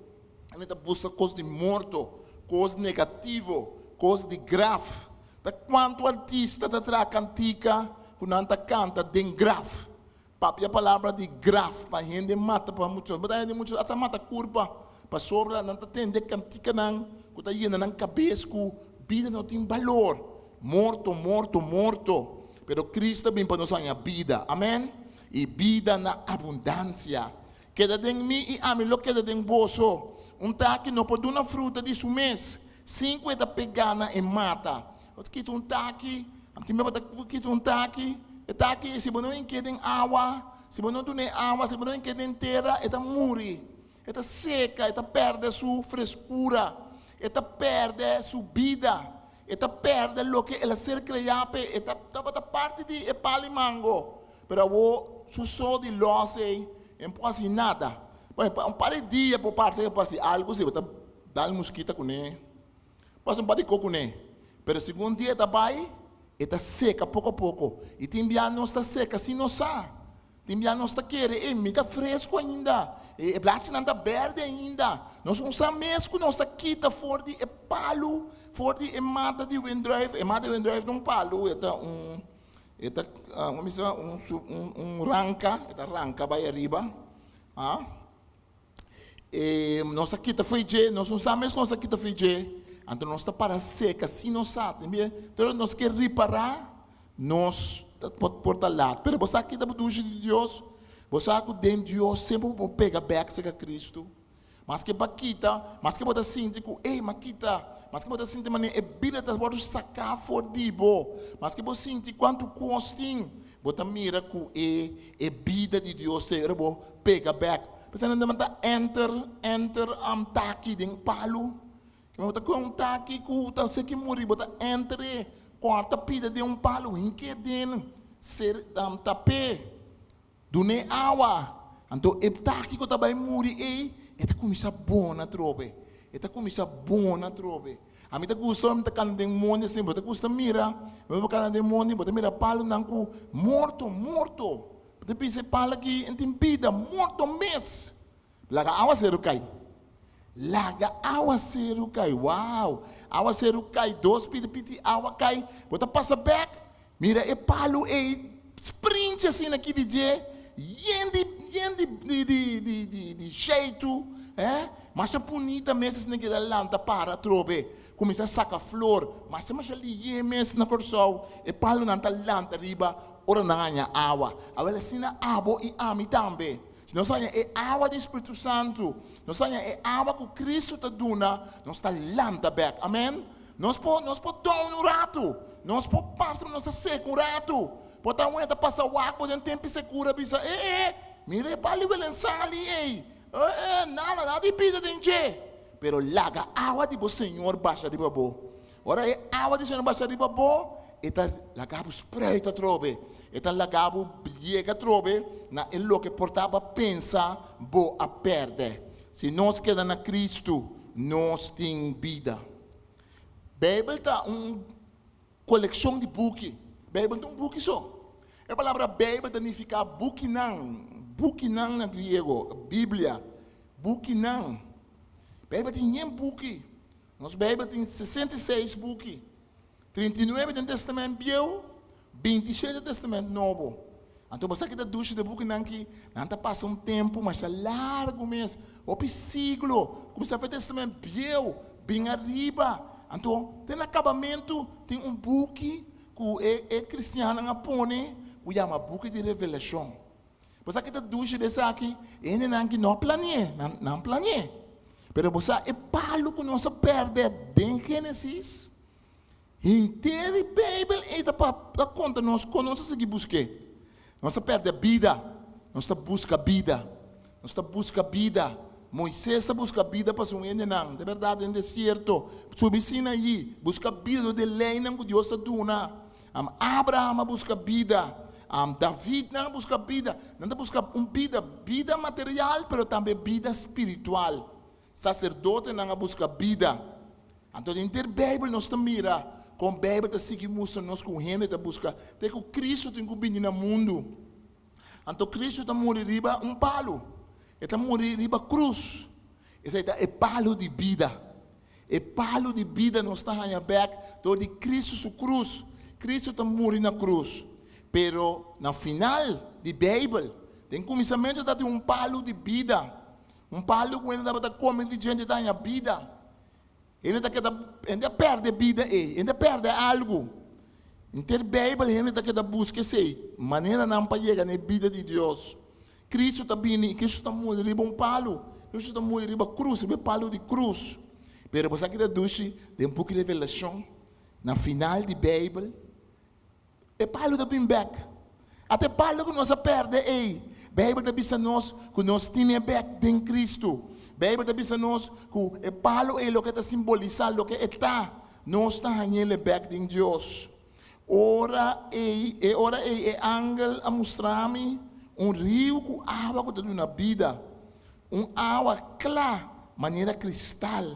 Hende ta buska kos di morto, kos negativo, kos di graf. Ta kuantu artista ta traha kantika ku nan ta kanta den graf. Papia palabra di graf pa hende mata pa mucha bo ta hende mucha ata mata kurpa pasobra nan ta tende kantikanan ku ta yena nan kabes ku bida no tin balor morto morto morto pero Cristo a bin pa nos haña bida amen i bida na abundansia keda den mi i ami lo keda den boso un taki no por duna fruta di su mes sin ku e ta pegá na e mata Bo ta kita un taki, tin bia bo ta kita un taki, e taki si bo no hink'é den awa, si bo no dun'é awa, si bo no hink'é den tera, e ta muri, e ta seka, e ta pèrdè su freskura, e ta pèrdè su bida, e ta pèrdè loke el a ser kreá p'e, e ta tabata parti di e pal'i mango, pero awor su so di lòs ei, e no por hasi nada. Bueno, pa un par di dia por parse ku e por hasi algu si bo ta dal muskita kuné. Pasa un par di ko kuné. Pero segun dia ta bai, E ta seka poko poko. I tin bia nos ta seka sin nos sa. Tin bia nos ta kere, Ey, mi ta fresku ainda. E blachinan ta berde ainda. Nos no sa mes ku nos a kita for di e palu, for di e mata di wendruif. E mata di wendruif ta un palu, e ta un, e ta, kon bisa, un, un ranka, e ta ranka bai ariba. Ah. E nos a kita fo'i dje, nos no sa mes ku nos a kita fo'i dje, anto nos ta para seka sin nos sa. Tin bia, pero nos ke ripará, nos ta por por ta lat. Pero bo sa kita bo dushi di Dios, bo sa ku den Dios semper bo por pega bèk serka Kristu. Maske bo a kita, maske bo ta sinti ku, ey, m'a kita, maske bo ta sinti manera e bida ta wòrdu saká for di bo, maske bo sinti kuantu kos tin, bo ta mira ku e e bida di Dios ta ora bo pega bek. P'esei nan ta enter enter um taki den palu. Bo ta kohe un taki ku ta seki muri, bo ta enter e, kòrta pida den un palu, hink'é den, ser um tap'é, dun'é awa. Anto e taki ku ta bai muri ei, e ta kuminsá bona atrobe. E ta kuminsá bona atrobe. Ami ta gusta ora mi ta kanda den mondi asin, bo ta gusta mira, ora bo kanda den mondi bo ta mira palunan ku morto, morto. Bo ta bisa e palu aki e tin bida, morto mes. Laga awaseru kai. Laga awaseru kai, wow! Awaseru kai, dos piti piti awa kai, bo ta pasa bek, mira e palu ei sprinchi asina aki di dje, yen di yen di di di di di di sheitu, eh, masha bunita mes asina keda lanta para atrobe, kuminsá saka flor, masha masha liye mes na Kòrsou, e palunan ta lanta riba ora nan haña awa. Awel asina abo i ami tambe, si nos haña e awa di Spiritu Santu, nos haña e awa ku Kristu ta duna, nos ta lanta bèk. Amen. Nos por nos por down un ratu, nos por parse ku nos ta seka un ratu, por ta un hende ta pasa wak bo den tempu sekura bisa, e e, mira e pali welen sali ei, e e, nada, nada di bida den dje. Pero laga awa di bo Señor basha riba bo. Ora e awa di Señor basha riba bo, e ta laga bo spruit atrobe, e ta laga bo yega atrobe na e loke por taba pensa bo a pèrdè. Si nos keda na Kristu, nos tin bida. Beibel ta un kolekshon di buki. Beibel no ta un buki so. E palabra Beibel ta nifiká bukinan, bukinan na griego, Biblia, bukinan. Beibel tin yen buki. Nos Beibel tin 66 buki. 39 den Testament Bieu, 27 Testament Nobo. Anto bo sa ki ta dushi de bukinan ki nan ta pasa un tempu masha largu mes, hopi siglo, kuminsá for e Testament Bieu bin ariba. Anto te na kabamentu tin un buki ku e e kristiannan a pone ku yama buki di Revelashon. Bo sa ki ta dushi di esaki? E hendenan ki no a plani'é, nan nan plani'é. Pero bo sa e palu ku nos a pèrdè den Génesis? Henter e Beibel ei ta pa ta konta nos kon nos a sigui busk'é. Nos a pèrdè bida, nos ta buska bida. Nos ta buska bida. Moises ta buska bida pa su hendenan, ta bèrdat, den desierto. Subi Sinaí, buska bida dor di e leinan ku Dios ta duna. Abraham a buska bida. David nan a buska bida. Nan ta buska un bida, bida material pero tambe bida spiritual. Saserdotenan a buska bida. Anto den henter Beibel nos ta mira kon Beibel ta sigui mustra nos ku un hende ta buska te ku Kristu tin ku bini na mundu. Anto Kristu ta muri riba un palu. E ta muri riba krus. Esei ta e palu di bida. E palu di bida nos ta haña bèk dor di Kristu su krus. Kristu ta muri na krus. Pero na final di Beibel, den kuminsamentu ta tin un palu di bida. Un palu ku hende tabata kome di djente ta haña bida. Hende ta keda, hende a pèrdè bida ei, hende a pèrdè algu. Henter Beibel hende ta keda buska esei, maneranan pa yega na e bida di Dios. Kristu ta bini i Kristu ta muri riba un palu. Kristu ta muri riba krus, riba e palu di krus. Pero bo sa ki ta dushi? Den buki Revelashon, na final di Beibel, E palu ta bin bek. Ata e palu ku nos a pèrdè ei. Beibel ta bisa nos ku nos tin e bek den Kristu. Beibel ta bisa nos ku e palu ei loke ta simbolisá, loke e ta, nos ta hañ'el e bek den Dios. Ora ei, e ora ei e angel a mustra mi un riu ku awa ku ta duna bida, un awa kla manera kristal.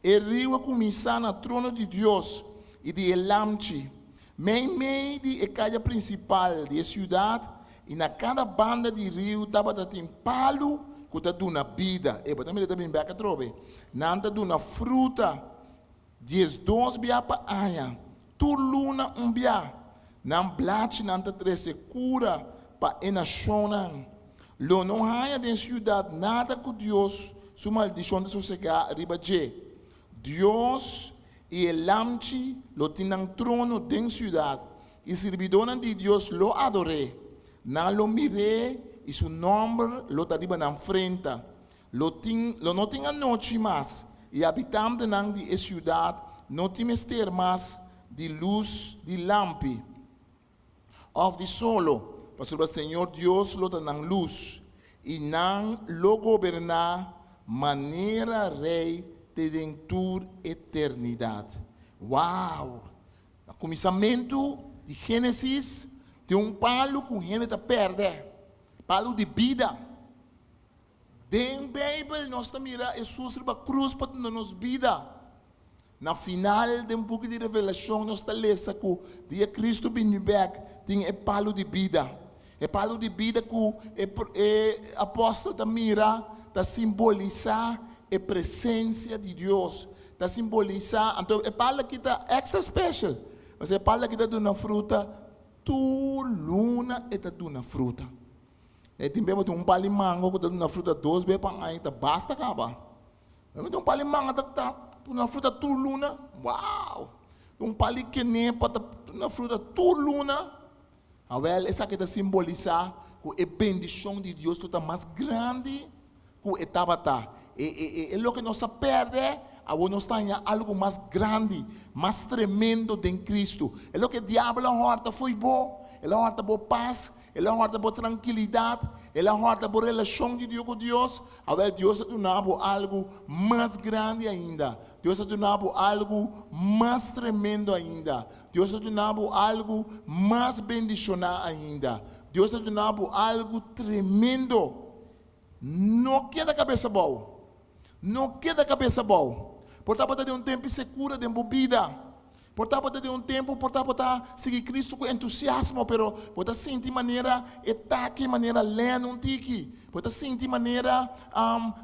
E riu a kuminsá na trono di Dios i di e Lamchi. Meimei di e kaya prinsipal di e siudat i na kada banda di riu tabata tin palu ku ta duna bida. E bo ta mira ta bin bèk atrobe. Nan ta duna fruta 12 bia pa aña, tur luna un bia. Nan blachinan ta trese kura pa e nashonnan. Lo no haña den siudat nada ku Dios su maldishon ta sosegá riba dje. Dios i e Lamchi lo tin nan trono den siudat, i sirbidónan di Dios lo ador'é. Nan lo mir'é i su nòmber lo ta riba nan frenta. Lo tin, lo no tin anochi mas, i habitantenan di e siudat no tin mester mas di lus di lampi òf di solo, pasobra Señor Dios lo ta nan lus, i nan lo goberná manera rei te den tur eternidat. Wow! Na kuminsamentu di Génesis tin un palu ku hende ta pèrdè, palu di bida. Den Beibel nos ta mira Hesus riba krus pa duna nos bida. Na final den buki di Revelashon nos ta lesa ku dia Kristu bini bèk tin e palu di bida. E palu di bida ku e e apòstel ta mira ta simbolisá e presensia di Dios, ta simbolisá, anto e palu aki ta èkstra special, pasobra e palu aki ta duna fruta tur luna e ta duna fruta. E tin beba tin un pal di mango ku ta duna fruta dos be pa aña ta basta kaba. Tin un pal di manga ta ta duna fruta tur luna, wow! Un pal di kenepa ta duna fruta tur luna. Awel esaki ta simbolisá ku e bendishon di Dios lo ta mas grandi ku e tabata. E e e e loke nos a pèrdè, awor nos ta haña algu mas grandi, mas tremendo den Kristu. E loke diabel a hòrta fo'i bo, el a hòrta bo pas, el a hòrta bo trankilidat, el a hòrta bo relashon di Dios ku Dios, awel Dios a duna bo algu mas grandi ainda. Dios a duna bo algu mas tremendo ainda. Dios a duna bo algu mas bendishoná ainda. Dios a duna bo algu tremendo. No keda kabes abou. No keda kabes abou. Por tabata den un tempu sekura den bo bida. Por tabata den un tempu por tabata sigui Kristu ku entusiasmo, pero bo ta sinti manera e taki, manera lèn un tiki. Bo ta sinti manera,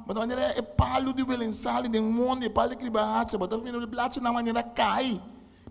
bo ta manera e palu di welensali den mondi, e palu di kribahacha, bo ta mira e blachinan manera kai.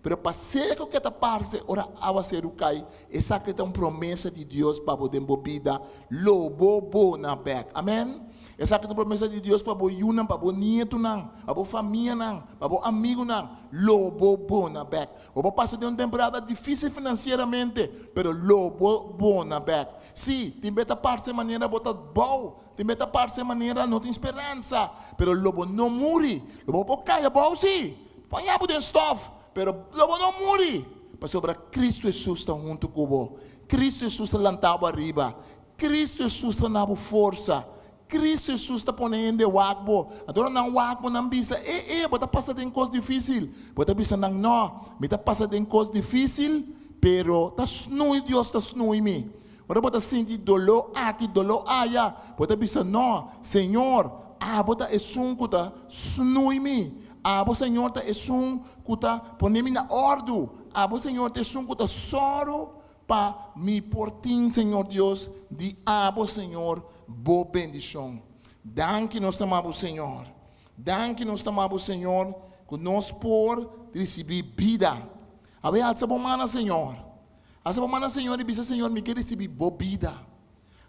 Pero pa seco ke ta parse ora awaseru kai, esaki ta un promesa di Dios pa bo den bo bida, lo bo bona bek. Amen. Esaki ta un promesa di Dios pa bo yunan, pa bo nietunan, pa bo famianan, pa bo amigunan, lo bo bona bek. Bo por pasa den un temporada dificil financieramente, pero lo bo bona bek. Si, tin be ta parse manera bo ta bou, tin be ta parse manera no tin speransa, pero lo bo no muri. Lo bo por kai abou si. Paña bo den stof, pero lo bo no muri, pasobra Cristo Hesus ta huntu ku bo. Cristo Hesus ta lanta bo ariba. Cristo Hesus ta na bo forsa. Cristo Hesus ta pone hende wak bo. Anto ora nan wak bo, nan bisa, E, e, bo ta pasa den kos difisil. Bo ta bisa nan, No, mi ta pasa den kos difisil, pero ta snui Dios ta snui mi. Ora bo ta sinti doló aki, doló aya, bo ta bisa, No, Señor, abo ta esun ku ta snui mi. Abo, Señor, ta esun ku ta pone mi na òrdu. Abo, Señor, ta esun ku ta sòru pa mi por tin, Señor Dios, di abo, Señor, bo bendishon. Danki nos ta mabo, Señor. Danki nos ta mabo, Señor, ku nos por risibí bida. Awe alsa bo man na Señor. Alsa bo man na Señor i bisa, Señor, mi ke risibí bo bida.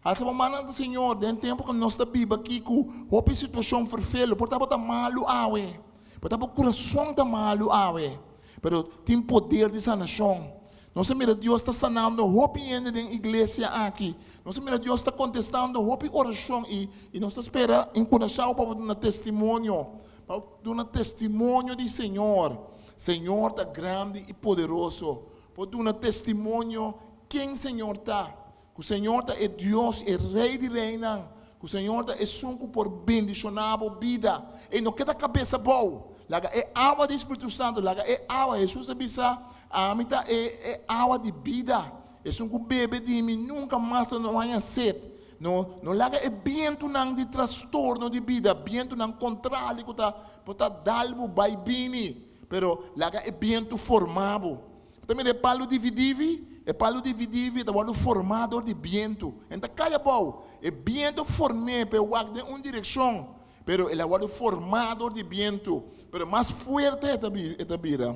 Alsa bo man na Señor den tempu ku nos ta biba aki ku hopi situashon ferfelu. Por ta bo ta malu awe. Por ta bo kurason ta malu awe. Pero tin poder di sanashon. Nos a mira Dios ta sanando hopi hende den iglesia aki. Nos a mira Dios ta kontestando hopi orashon i i nos ta spera enkurashá bo pa bo duna testimonio. Pa bo duna testimonio di Señor. Señor ta grandi i poderoso. Por duna testimonio ken Señor ta. Ku Señor ta e Dios, e Rei di reinan, ku Señor ta esun ku por bendishoná bo bida. Ei no keda kabes abou. Laga e awa di Spiritu Santu, laga e awa, Hesus a bisa, Ami ta e e awa di bida. Esun ku bebe di mi nunka mas lo no haña set. No, no laga e bientunan di trastorno di bida, bientunan kontrali ku ta por ta dal bo bai bini, pero laga e bientu forma bo. Ta mira e palu di vidivi? E palu di vidivi ta wòrdu formá dor di bientu. E no ta kai abou. E bientu form'é pa e wak den un direkshon, pero el a wòrdu formá dor di bientu. Pero mas fuerte e ta bira,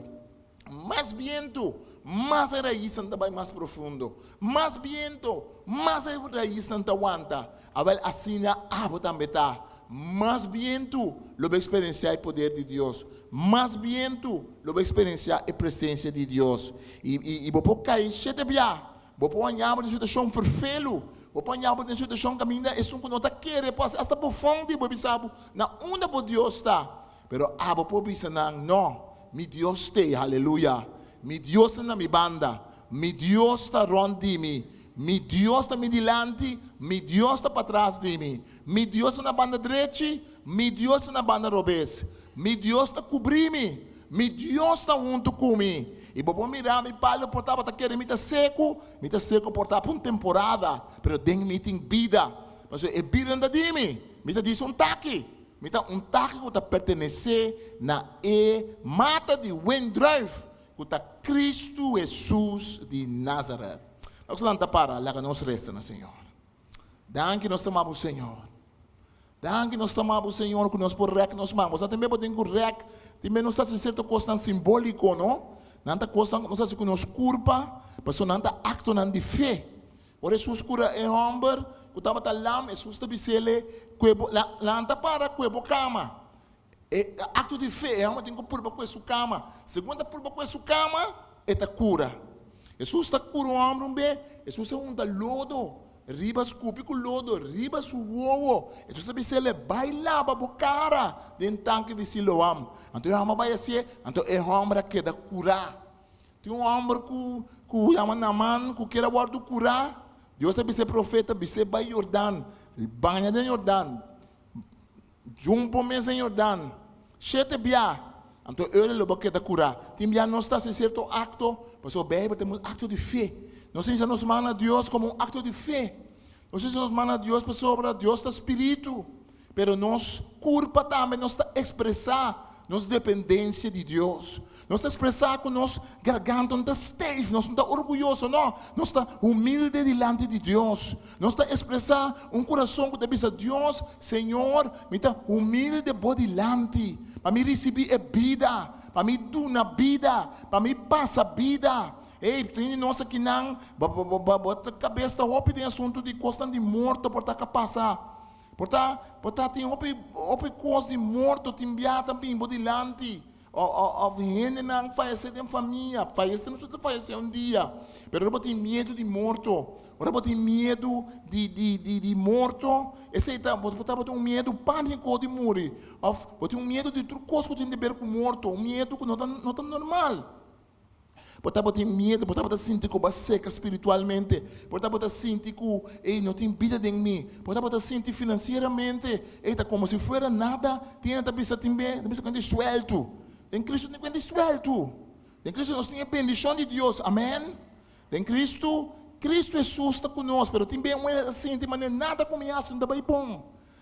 mas bientu, mas e raisnan ta bai mas profundo. Mas bientu, mas e raisnan ta wanta. Awèl, asina abo tambe ta. Mas bientu lo bo eksperensiá e poder di Dios. Mas bientu lo bo eksperensiá e presensia di Dios. I, i, i bo por kai shete bia. Bo por haña bo den situashon ferfelu. Bo por haña bo den situashon kaminda esun ku no ta kere por hasi asta bofon di bo bisa bo na unda bo Dios ta. Pero abo por bisa nan, No, mi Dios t'ei, haleluya! Mi Dios ta na mi banda, mi Dios ta rònt di mi, mi Dios ta mi dilanti, mi Dios ta patras di mi, mi Dios ta na banda drechi, mi Dios ta na banda robes, mi Dios ta kubrí mi, mi Dios ta huntu ku mi. I bo por mira mi palu por tabata kere mi ta seku, mi ta seku por ta pa un temporada, pero den mi tin bida, pasobra e bida no ta di mi, mi ta di su un taki. Mi ta un taki ku ta pertenesé na e mata di wendruif, ku ta Kristu Hesus di Nazaret. Nos lanta para, laga nos resa na Señor. Danki nos ta ama bo, Señor. Danki nos ta ama bo, Señor, ku nos por rèk nos man. Bo sa tambe bo tin ku rèk, tin bes nos ta hasi sierto kosnan simbóliko, no? Nan ta kosnan ku nos ta hasi ku nos kurpa, pasobra nan ta aktonan di fe. Ora Hesus kura e hòmber ku tabata lam, Hesus ta bis'el, Kue bo, lanta para, kue bo kama. E akto di fe, e hòmber tin ku purba kue su kama. Segun e ta purba kue su kama, e ta kura. Hesus ta kura un hòmber un be, Hesus a hunta lodo riba, skupi ku lodo riba su wowo. Hesus ta bis'el, Bai laba bo kara den tanke di Siloam. Anto e hòmber a bai hasié, anto e hòmber a keda kurá. Tin un hòmber ku ku yama Naman ku kier a wòrdu kurá. Dios a bisa e profeta, Bis'é bai Yordan, baña den Yordan, djump bo mes den Yordan shete bia, anto e ora lo bo keda kurá. Tin bia nos ta hasi sierto akto, pasobra Beibel ta un akto di fe. Nos ta hisa nos man na Dios komo un akto di fe. Nos ta hisa nos man na Dios pasobra Dios ta spiritu. Pero nos kurpa tambe nos ta ekspresá nos dependensia di Dios. Nos ta ekspresá ku nos garganta no ta steif, nos no ta orguyoso, no, nos ta humilde dilanti di Dios. Nos ta ekspresá un kurason ku ta bisa, Dios, Señor, mi ta humilde bo dilanti pa mi risibí e bida, pa mi duna bida, pa mi pasa bida. Ey, tin di nos akinan, bo kabes ta hopi den asuntu di kosnan di morto por ta ka pasa. Por ta, por ta tin hopi, hopi kos di morto tin bia ta bin bo dilanti, o, o, of hendenan fayesé den famia. Fayesé, nos tur ta fayesé un dia. Pero ora bo tin miedu di morto, ora bo tin miedu di, di, di, di morto, esei ta, bo por ta bo tin un miedu pániko di muri, of bo tin un miedu di tur kos ku tin di ber ku morto, un miedu ku no ta, no ta normal. Bo tabatin miedu, bo tabata sinti ku bo a seka spiritualmente, bo tabata sinti ku, ey, no tin bida den mi, bo tabata sinti finansieramente, ey, ta komo si fuera nada. Tin hende ta bisa tin be, ta bisa ku hende sueltu. Den Kristu no tin ku hende sueltu. Den Kristu nos tin e bendishon di Dios, amen. Den Kristu, Kristu Hesus ta ku nos, pero tin be un hende ta sinti manera nada ku mi hasi no ta bai bon.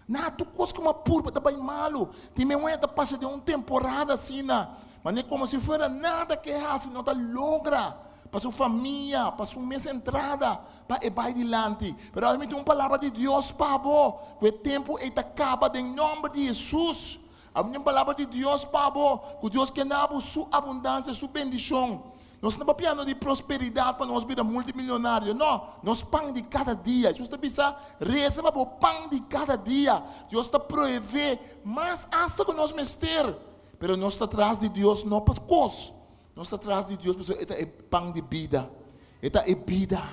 Na tur kos ku mi a purba ta bai malu. Tin mi wea ta pasa den un temporada asina, manera komo si fuera nada ke hasi no ta logra pa su famia, pa su mes entrada, pa e bai dilanti. Pero awe mi tin un palabra di Dios pa bo, ku e tempu ei ta kaba den nòmber di Hesus. Awe mi tin un palabra di Dios pa bo, ku Dios ke na bo su abundansia, su bendishon. Nos no papiando di prosperidat pa nos bira multimilionario, no, nos pan di kada dia. Hesus ta bisa, Resa pa bo pan di kada dia. Dios ta proevé mas asta ku nos mester. Pero nos ta tras di Dios no pa kos, nos ta tras di Dios pasobra e ta e pan di bida. E ta e bida.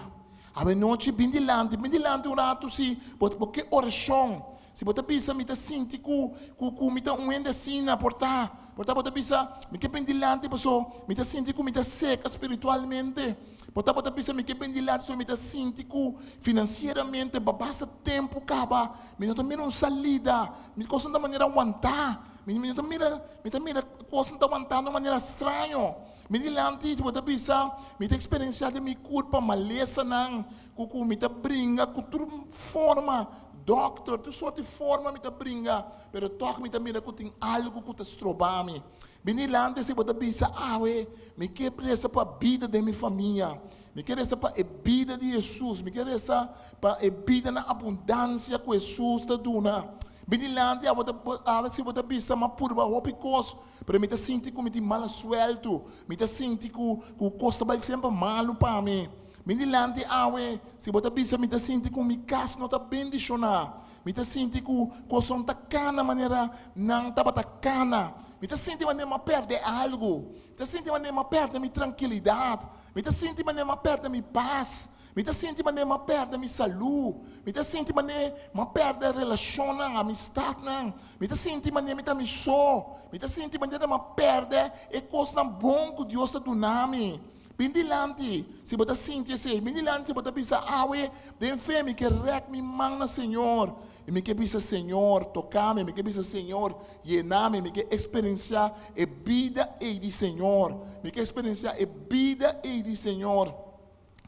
Awenochi bin dilanti, bin dilanti un ratu si bo ke orashon. Si bo ta bisa, Mi ta sinti ku ku ku mi ta un hende asina, por ta, por ta bo ta bisa, Mi ke bin dilanti paso mi ta sinti ku mi ta seka spiritualmente. Por ta bo ta bisa, Mi ke bin dilanti pasobra mi ta sinti ku finansieramente ba basta tempu kaba, mi no ta mira un salida, mi kosnan ta manera wantá, mi mi no ta mira, mi ta mira kosnan ta wantá na un manera straño. Mi dilanti, si bo ta bisa, mi ta eksperensiá den mi kurpa malesanan Ku ku mi ta bringa ku tur forma, dòkter, tur sort di forma mi ta bringa, pero tòg mi ta mira ku tin algu ku ta stroba mi. Bin dilanti si bo ta bisa, Awe, mi ke resa pa bida den mi famia. Mi ke resa pa e bida di Hesus. Mi ke resa pa e bida na abundansia ku Hesus ta duna. Bin dilanti abo ta awe si bo ta bisa, M'a purba hopi kos, pero mi ta sinti ku mi tin mala suèltu. Mi ta sinti ku ku kos ta bai semper malu pa mi. Bin dilanti awe si bo ta bisa, Mi ta sinti ku mi kas no ta bendishoná. Mi ta sinti ku kosnan ta kana manera nan tabata kana. Mi ta sinti manera mi a pèrdè algu. Mi ta sinti manera mi a pèrdè mi trankilidat. Mi ta sinti manera mi a pèrdè mi pas. Mi ta sinti manera mi a pèrdè mi salú. Mi ta sinti manera mi a pèrdè relashonnan, amistatnan. Mi ta sinti manera mi ta mi so. Mi ta sinti manera mi a pèrdè e kosnan bon ku Dios ta duna mi. Bin dilanti si bo ta sinti esei. Bin dilanti si bo ta bisa, Awe, den fe mi ke rèk mi man na Señor i mi ke bisa, Señor, toka mi. Mi ke bisa, Señor, yena mi. Mi ke eksperensiá e bida ei di Señor. Mi ke eksperensiá e bida ei di Señor.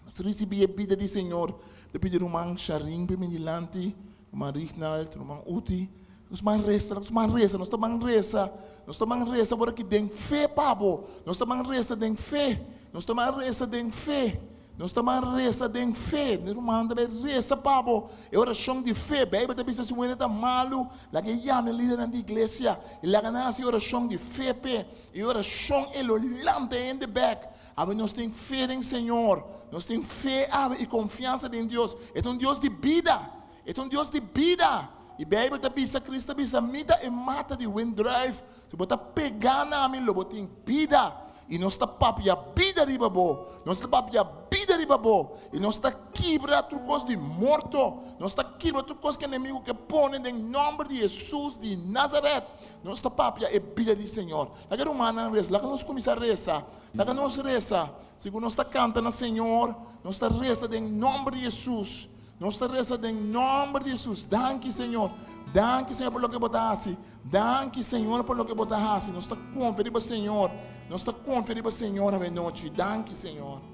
Nos risibí e bida di Señor. Ta pidi ruman Sharin pa bin dilanti, ruman Rignald, ruman Uti. Nos ban resa, nos ban resa, nos ta ban resa, nos ta ban resa por aki den fe pa bo. Nos ta ban resa den fe, nos ta ban resa den fe, nos ta ban resa den fe. Mi ruman ta bai resa pa bo. E orashon di fe, Beibel ta bisa si un hende ta malu, laga e yama e lidernan di iglesia i laga nan hasi orashon di fe p'e. E orashon ei lo lanta e hende bèk. Awe nos tin fe den Señor, nos tin fe awe i konfiansa den Dios. E ta un Dios di bida, e ta un Dios di bida. I Beibel ta bisa, Cristo ta bisa, Mi ta e mata di wendruif, si bo ta pegá na mi lo bo tin bida. I nos ta papia bida riba bo, nos ta papia bida riba bo, i nos ta kibra tur kos di morto, nos ta kibra tur kos ku enemigu ke pone den nòmber di Hesus di Nazaret. Nos ta papia e bida di Señor. Laga e rumannan resa, laga nos kuminsá resa, laga nos resa. Segun nos ta kanta na Señor, nos ta resa den nòmber di Hesus. Nos ta resa den nòmber di Hesus. Danki, Señor. Danki, Señor, pa loke bo ta hasi. Danki, Señor, pa loke bo ta hasi. Nos ta konfia riba Señor. Nos ta konfia riba Señor awenochi. Danki, Señor.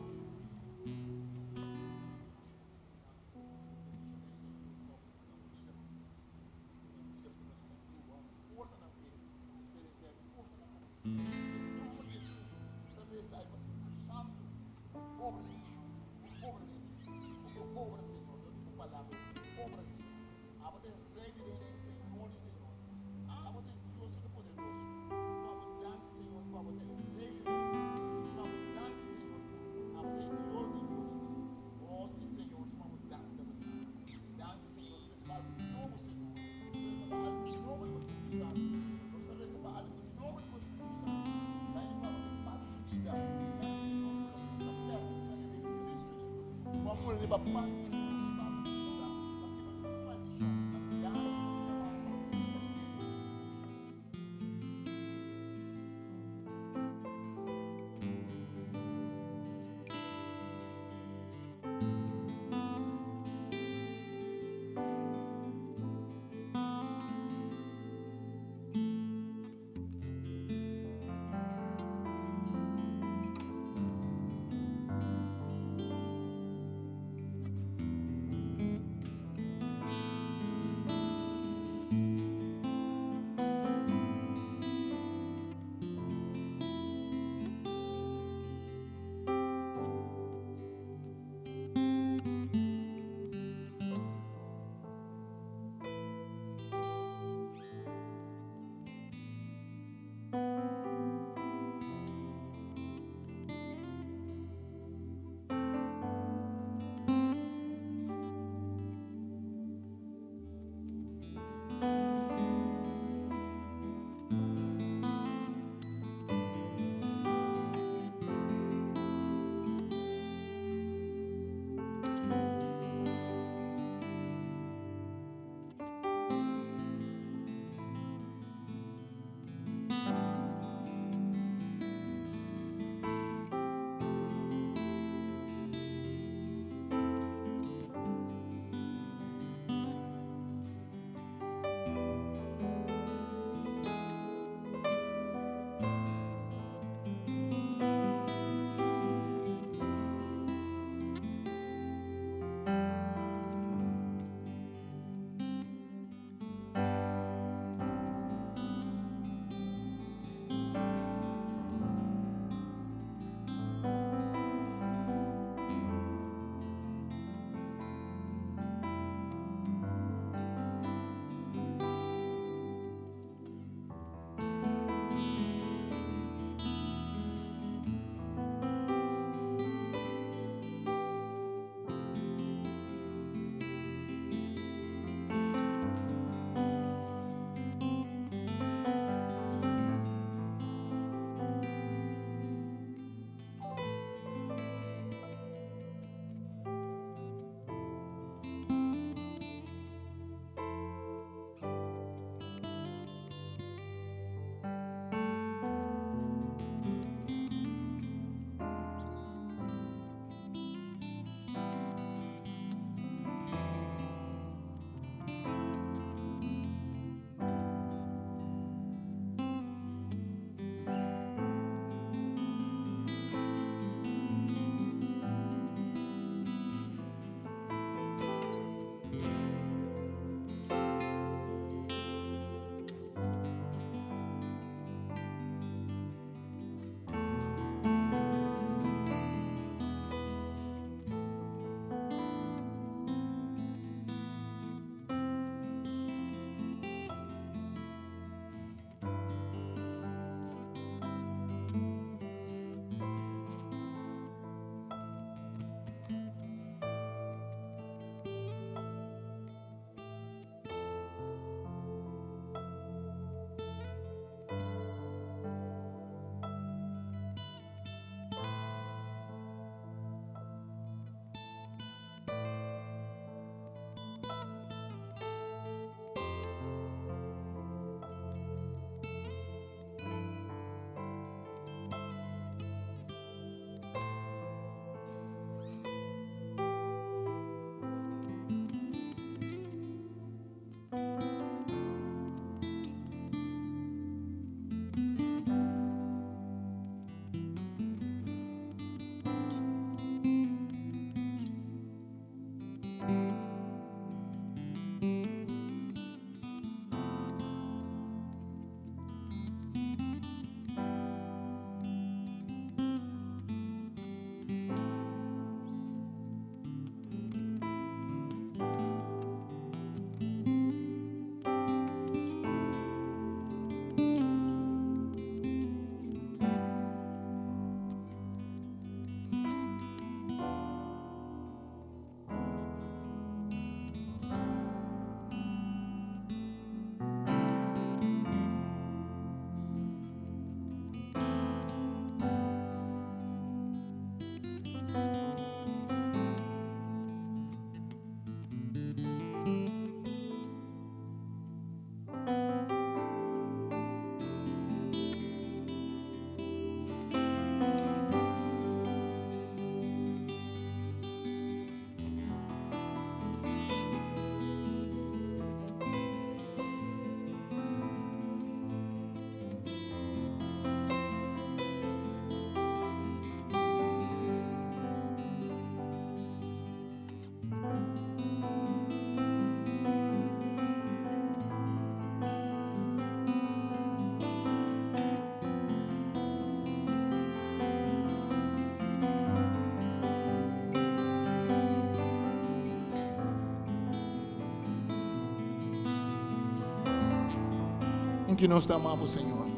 Danki nos ta ama bo, Señor.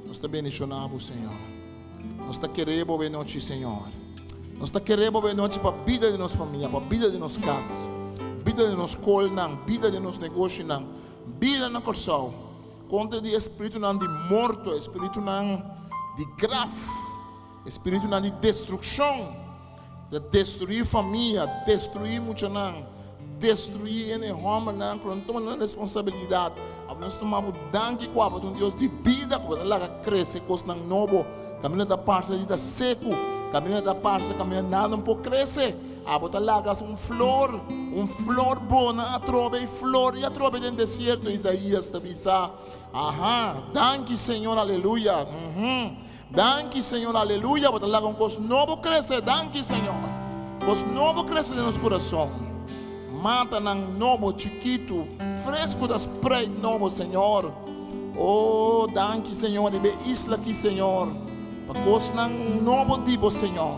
Nos ta bendiciona bo, Señor. Nos ta kere bo benochi, Señor. Nos ta kere bo benochi pa bida di nos famia, pa bida di nos cas, bida di nos scolnan, bida di nos negoshinan, bida na Corsou. Contra di espiritunan di morto, espiritunan di graf, espiritunan di destruccion. Ta destruí famia, destruí muchanan, destruí hende hòmbernan ku no tuma nan responsabilidat. Abo nos tuma bo danki ku abo ta un Dios di bida ku bo ta laga krese kosnan nobo. Kaminda ta parse di ta seku, kaminda ta parse kaminda nada no por krese, abo ta laga un flor, un flor bona atrobe i flori atrobe den desierto, Isaías ta bisa. Aha, danki Señor, aleluya. Danki Señor aleluya bo ta laga un kos nobo krese danki Señor kos nobo krese den nos kurason matanan nobo chikitu fresku ta spreit nobo Señor oh danki Señor riba e isla aki Señor pa kosnan nobo di bo Señor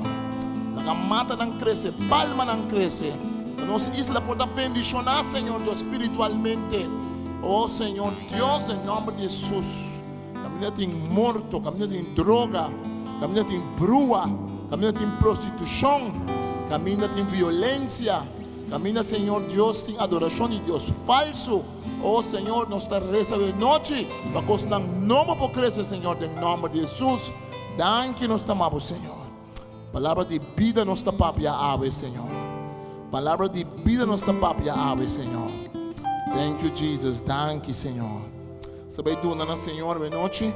laga matanan krese palmanan krese pa nos isla por ta bendishona Señor Dios spiritualmente oh Señor Dios den nomber di Jesus. Kaminda tin morto, kaminda tin droga, kaminda tin brua, kaminda tin prostitushon, kaminda tin violensia, kaminda Señor Dios tin adorashon di dios falsu. O Señor, nos ta resa awe nochi pa kosnan nobo por krese, Señor, den nòmber di Hesus. Danki nos ta mabo, Señor. Palabra di bida nos ta papia awe, Señor. Palabra di bida nos ta papia awe, Señor. Thank you, Jesus. Danki, Señor. Nos ta bai duna na Señor awe nochi.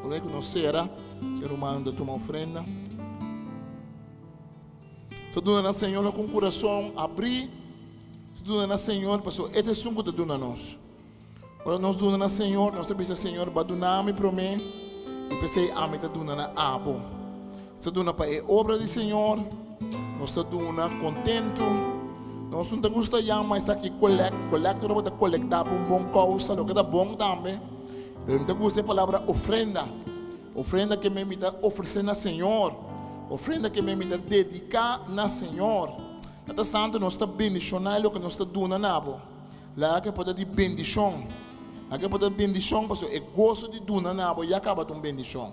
Promé ku nos sera, e rumannan ta tuma ofrenda. Nos ta duna na Señor ku un kurason abrí. Nos ta duna na Señor pasobra e ta esun ku ta duna nos. Ora nos duna na Señor, nos ta bisa, Señor, bo a duna mi promé, i p'esei ami ta duna na abo. Nos ta duna pa e obra di Señor, nos ta duna kontentu. Nos no ta gusta yama esaki kolèkt. Kolèkt ora bo ta kolektá pa un bon kousa, loke ta bon tambe. Pero mi ta gusta e palabra ofrenda. Ofrenda ke mi ta ofresé na Señor. Ofrenda ke mi ta dediká na Señor. Tata Santu, nos ta bendishoná e loke nos ta duna na bo. Laga ke por ta di bendishon. Laga ke por ta bendishon pasobra e goso di duna na bo ya kaba ta un bendishon.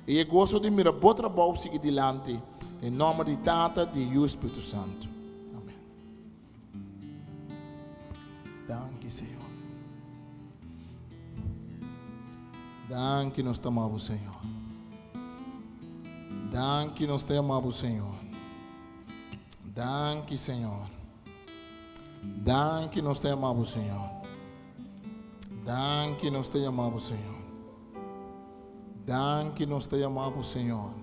I e goso di mira bo trabou sigui dilanti. Den nòmber di Tata, di Yu i Spiritu Santu. Amen. Danki Señor. Danki nos ta ama bo Señor. Danki nos ta ama bo Señor. Danki Señor. Danki nos ta yama bo Señor. Danki nos ta yama bo Señor. Danki nos ta yama bo Señor.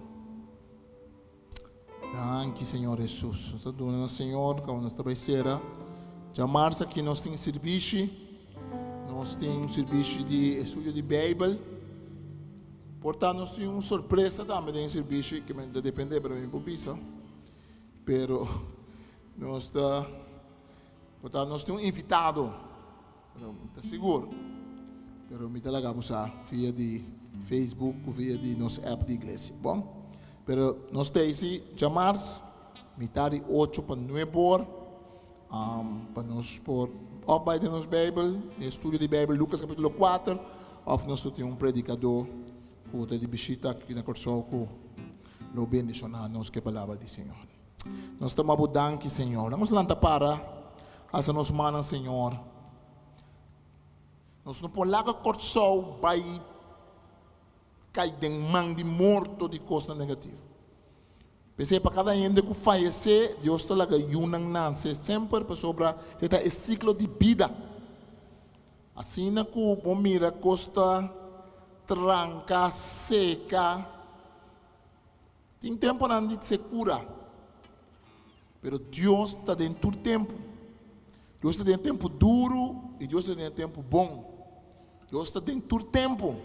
Danki Señor Jesus. Nos ta duna na Señor kaba nos ta bai sera. Djamarsa aki nos tin sirbishi. Nos tin un sirbishi di estudio di Bijbel. Por ta nos tin un sorpresa tambe den sirbishi ke ta depende pero mi por bisa. Pero nos ta, por ta nos tin un invitado, pero mi ta sigur, pero mi ta laga bo sa via di Facebook o via di nos app di iglesia. Bon, pero nos ta esi djamars, mitad di ocho pa nuebe or, um, pa nos por of bai den nos Bijbel, den estudio di Bijbel, Lucas capítulo 4, of nos lo tin un predicador ku ta di bishita aki na Kòrsou ku lo bendishoná nos ku e palabra di Señor. Nos ta bo danki, Señor. Nos lanta para, alsa nos mannan, Señor. Nos no por laga Kòrsou bai kai den man di morto di kosnan negativo. P'esei pa kada hende ku fayesé, Dios ta laga yunan nase semper pasobra esei ta e siklo di bida. Asina ku bo mira kos ta tranka, seka, tin tempunan di sekura, pero Dios ta den tur tempu. Dios ta den tempu duru i Dios ta den tempu bon. Dios ta den tur tempu.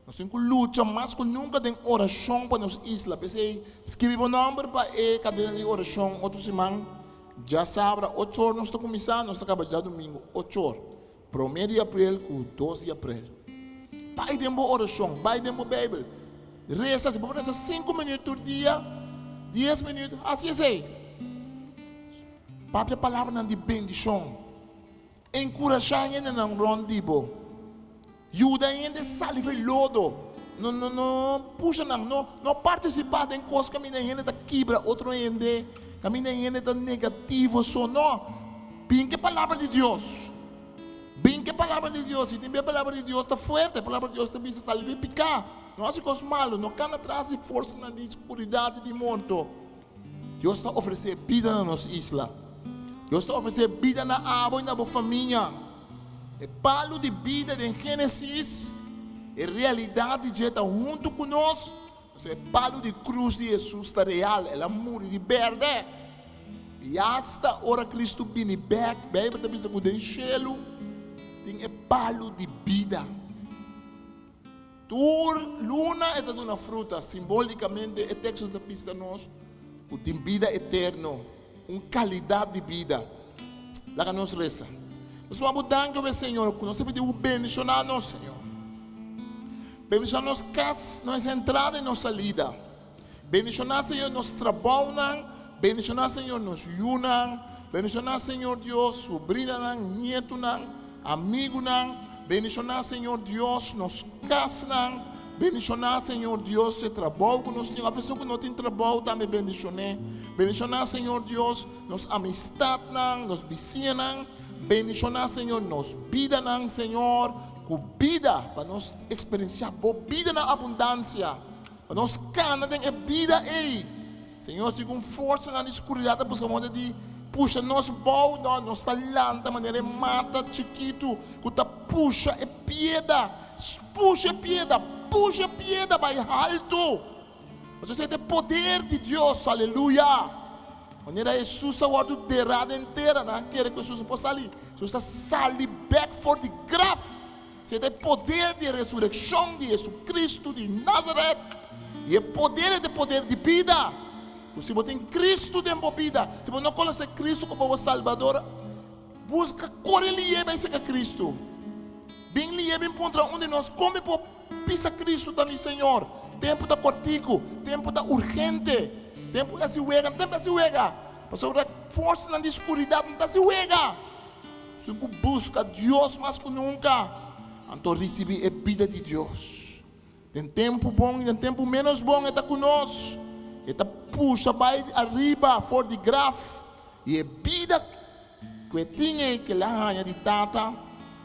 Nos tin ku lucha mas ku nunka den orashon pa nos isla. P'esei, skibi bo nòmber pa e kadena di orashon otro siman. Djasabra ocho or nos ta kuminsá, nos ta kaba djadumingu ocho or, promé di aprel ku dos di aprel. Bai den bo orashon, bai den bo Beibel, resa. Si bo por resa sinku minüt tur dia, dies minüt, hasi esei. Papia palabranan di bendishon. Enkurashá hendenan rònt di bo. Yuda hende sali for e lodo. No, no, no pusha nan. No, no partisipá den kos kaminda hende ta kibra otro hende, kaminda hende ta negativo so. No. Bin ku e Palabra di Dios. Bin ku e Palabra di Dios. I tin bia e Palabra di Dios ta fuerte. E Palabra di Dios ta bisa sali for e piká. No hasi kos malu. No kana tras di forsanan di skuridat i di morto. Dios ta ofresé bida na nos isla. Dios ta ofresé bida na abo i na bo famia. E palu di bida den Génesis, e realidat di dje ta huntu ku nos, pasobra e palu di krus di Hesus ta real, el a muri di bèrdè. I asta ora Kristu bini bèk, Beibel ta bisa ku den shelu tin e palu di bida. Tur luna e ta duna fruta. Simbólikamente e teksto ta bisa nos ku tin bida eterno, un kalidat di bida. Laga nos resa. Nos wak bo danki obe Señor ku nos ta pidi bo bendishoná nos, Señor. Bendishoná nos kas, nos entrada i nos salida. Bendishoná, Señor, nos trabounan. Bendishoná, Señor, nos yunan. Bendishoná, Señor Dios, subrinanan, nietunan, amigunan. Bendishoná, Señor Dios, nos kasnan. Bendishoná, Señor Dios, e trabou ku nos tin. Òf esun ku no tin trabou tambe bendishon'é. Bendishoná, Señor Dios, nos amistatnan, nos bisiñanan. Bendishoná, Señor, nos bidanan, Señor, ku bida, pa nos eksperensiá bo bida na abundansia. Pa nos kana den e bida ei. Señor, si gun forsanan di skuridat ta buska moda di pusha nos bou, no, nos ta lanta manera e mata chikitu ku ta pusha e pieda, pusha e pieda, pusha e pieda bai haltu. Pasobra esei ta e poder di Dios, aleluya! Manera Hesus a wòrdu derá den tera, nan a kere ku Hesus a por sali. Hesus a sali bèk for di graf. Esei ta e poder di e resurekshon di Jesucristo di Nazaret. I e poder ei ta e poder di bida. Ku si bo tin Cristo den bo bida, si bo no konosé Cristo komo bo Salbador, buska kore lié bai serka Cristo. Bin lié bin puntra un di nos, Kon mi por bisa Cristo ta mi Señor? Tempu ta kòrtiku, tempu ta urgente, tempu di hasi wega, no tempu di hasi wega, pasobra forsanan di skuridat no ta hasi wega. Esun ku buska Dios mas ku nunka, anto risibí e bida di Dios. Den tempu bon i den tempu ménos bon e ta ku nos. E ta pusha bai ariba for di graf, i e bida ku e tin ei ku el a haña di Tata,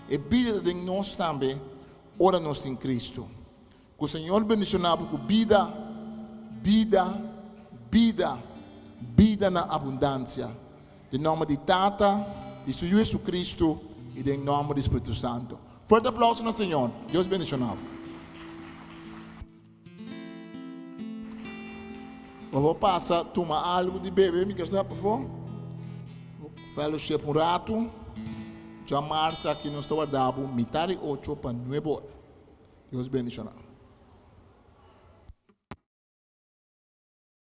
e bida ta den nos tambe ora nos tin Kristu. Ku Señor bendishoná bo ku bida, bida, bida, bida na abundansia. Den nòmber di Tata, di Su Yu Jesucristo i den nòmber di Spiritu Santu. Fuerte aplauso na Señor. Dios bendishoná bo. Bo por pasa tuma algu di bebe, mi ker sa pafó. Fellowship un ratu. Djamarsa aki nos ta warda bo mitar di ocho pa nuebe ora. Dios bendiciona.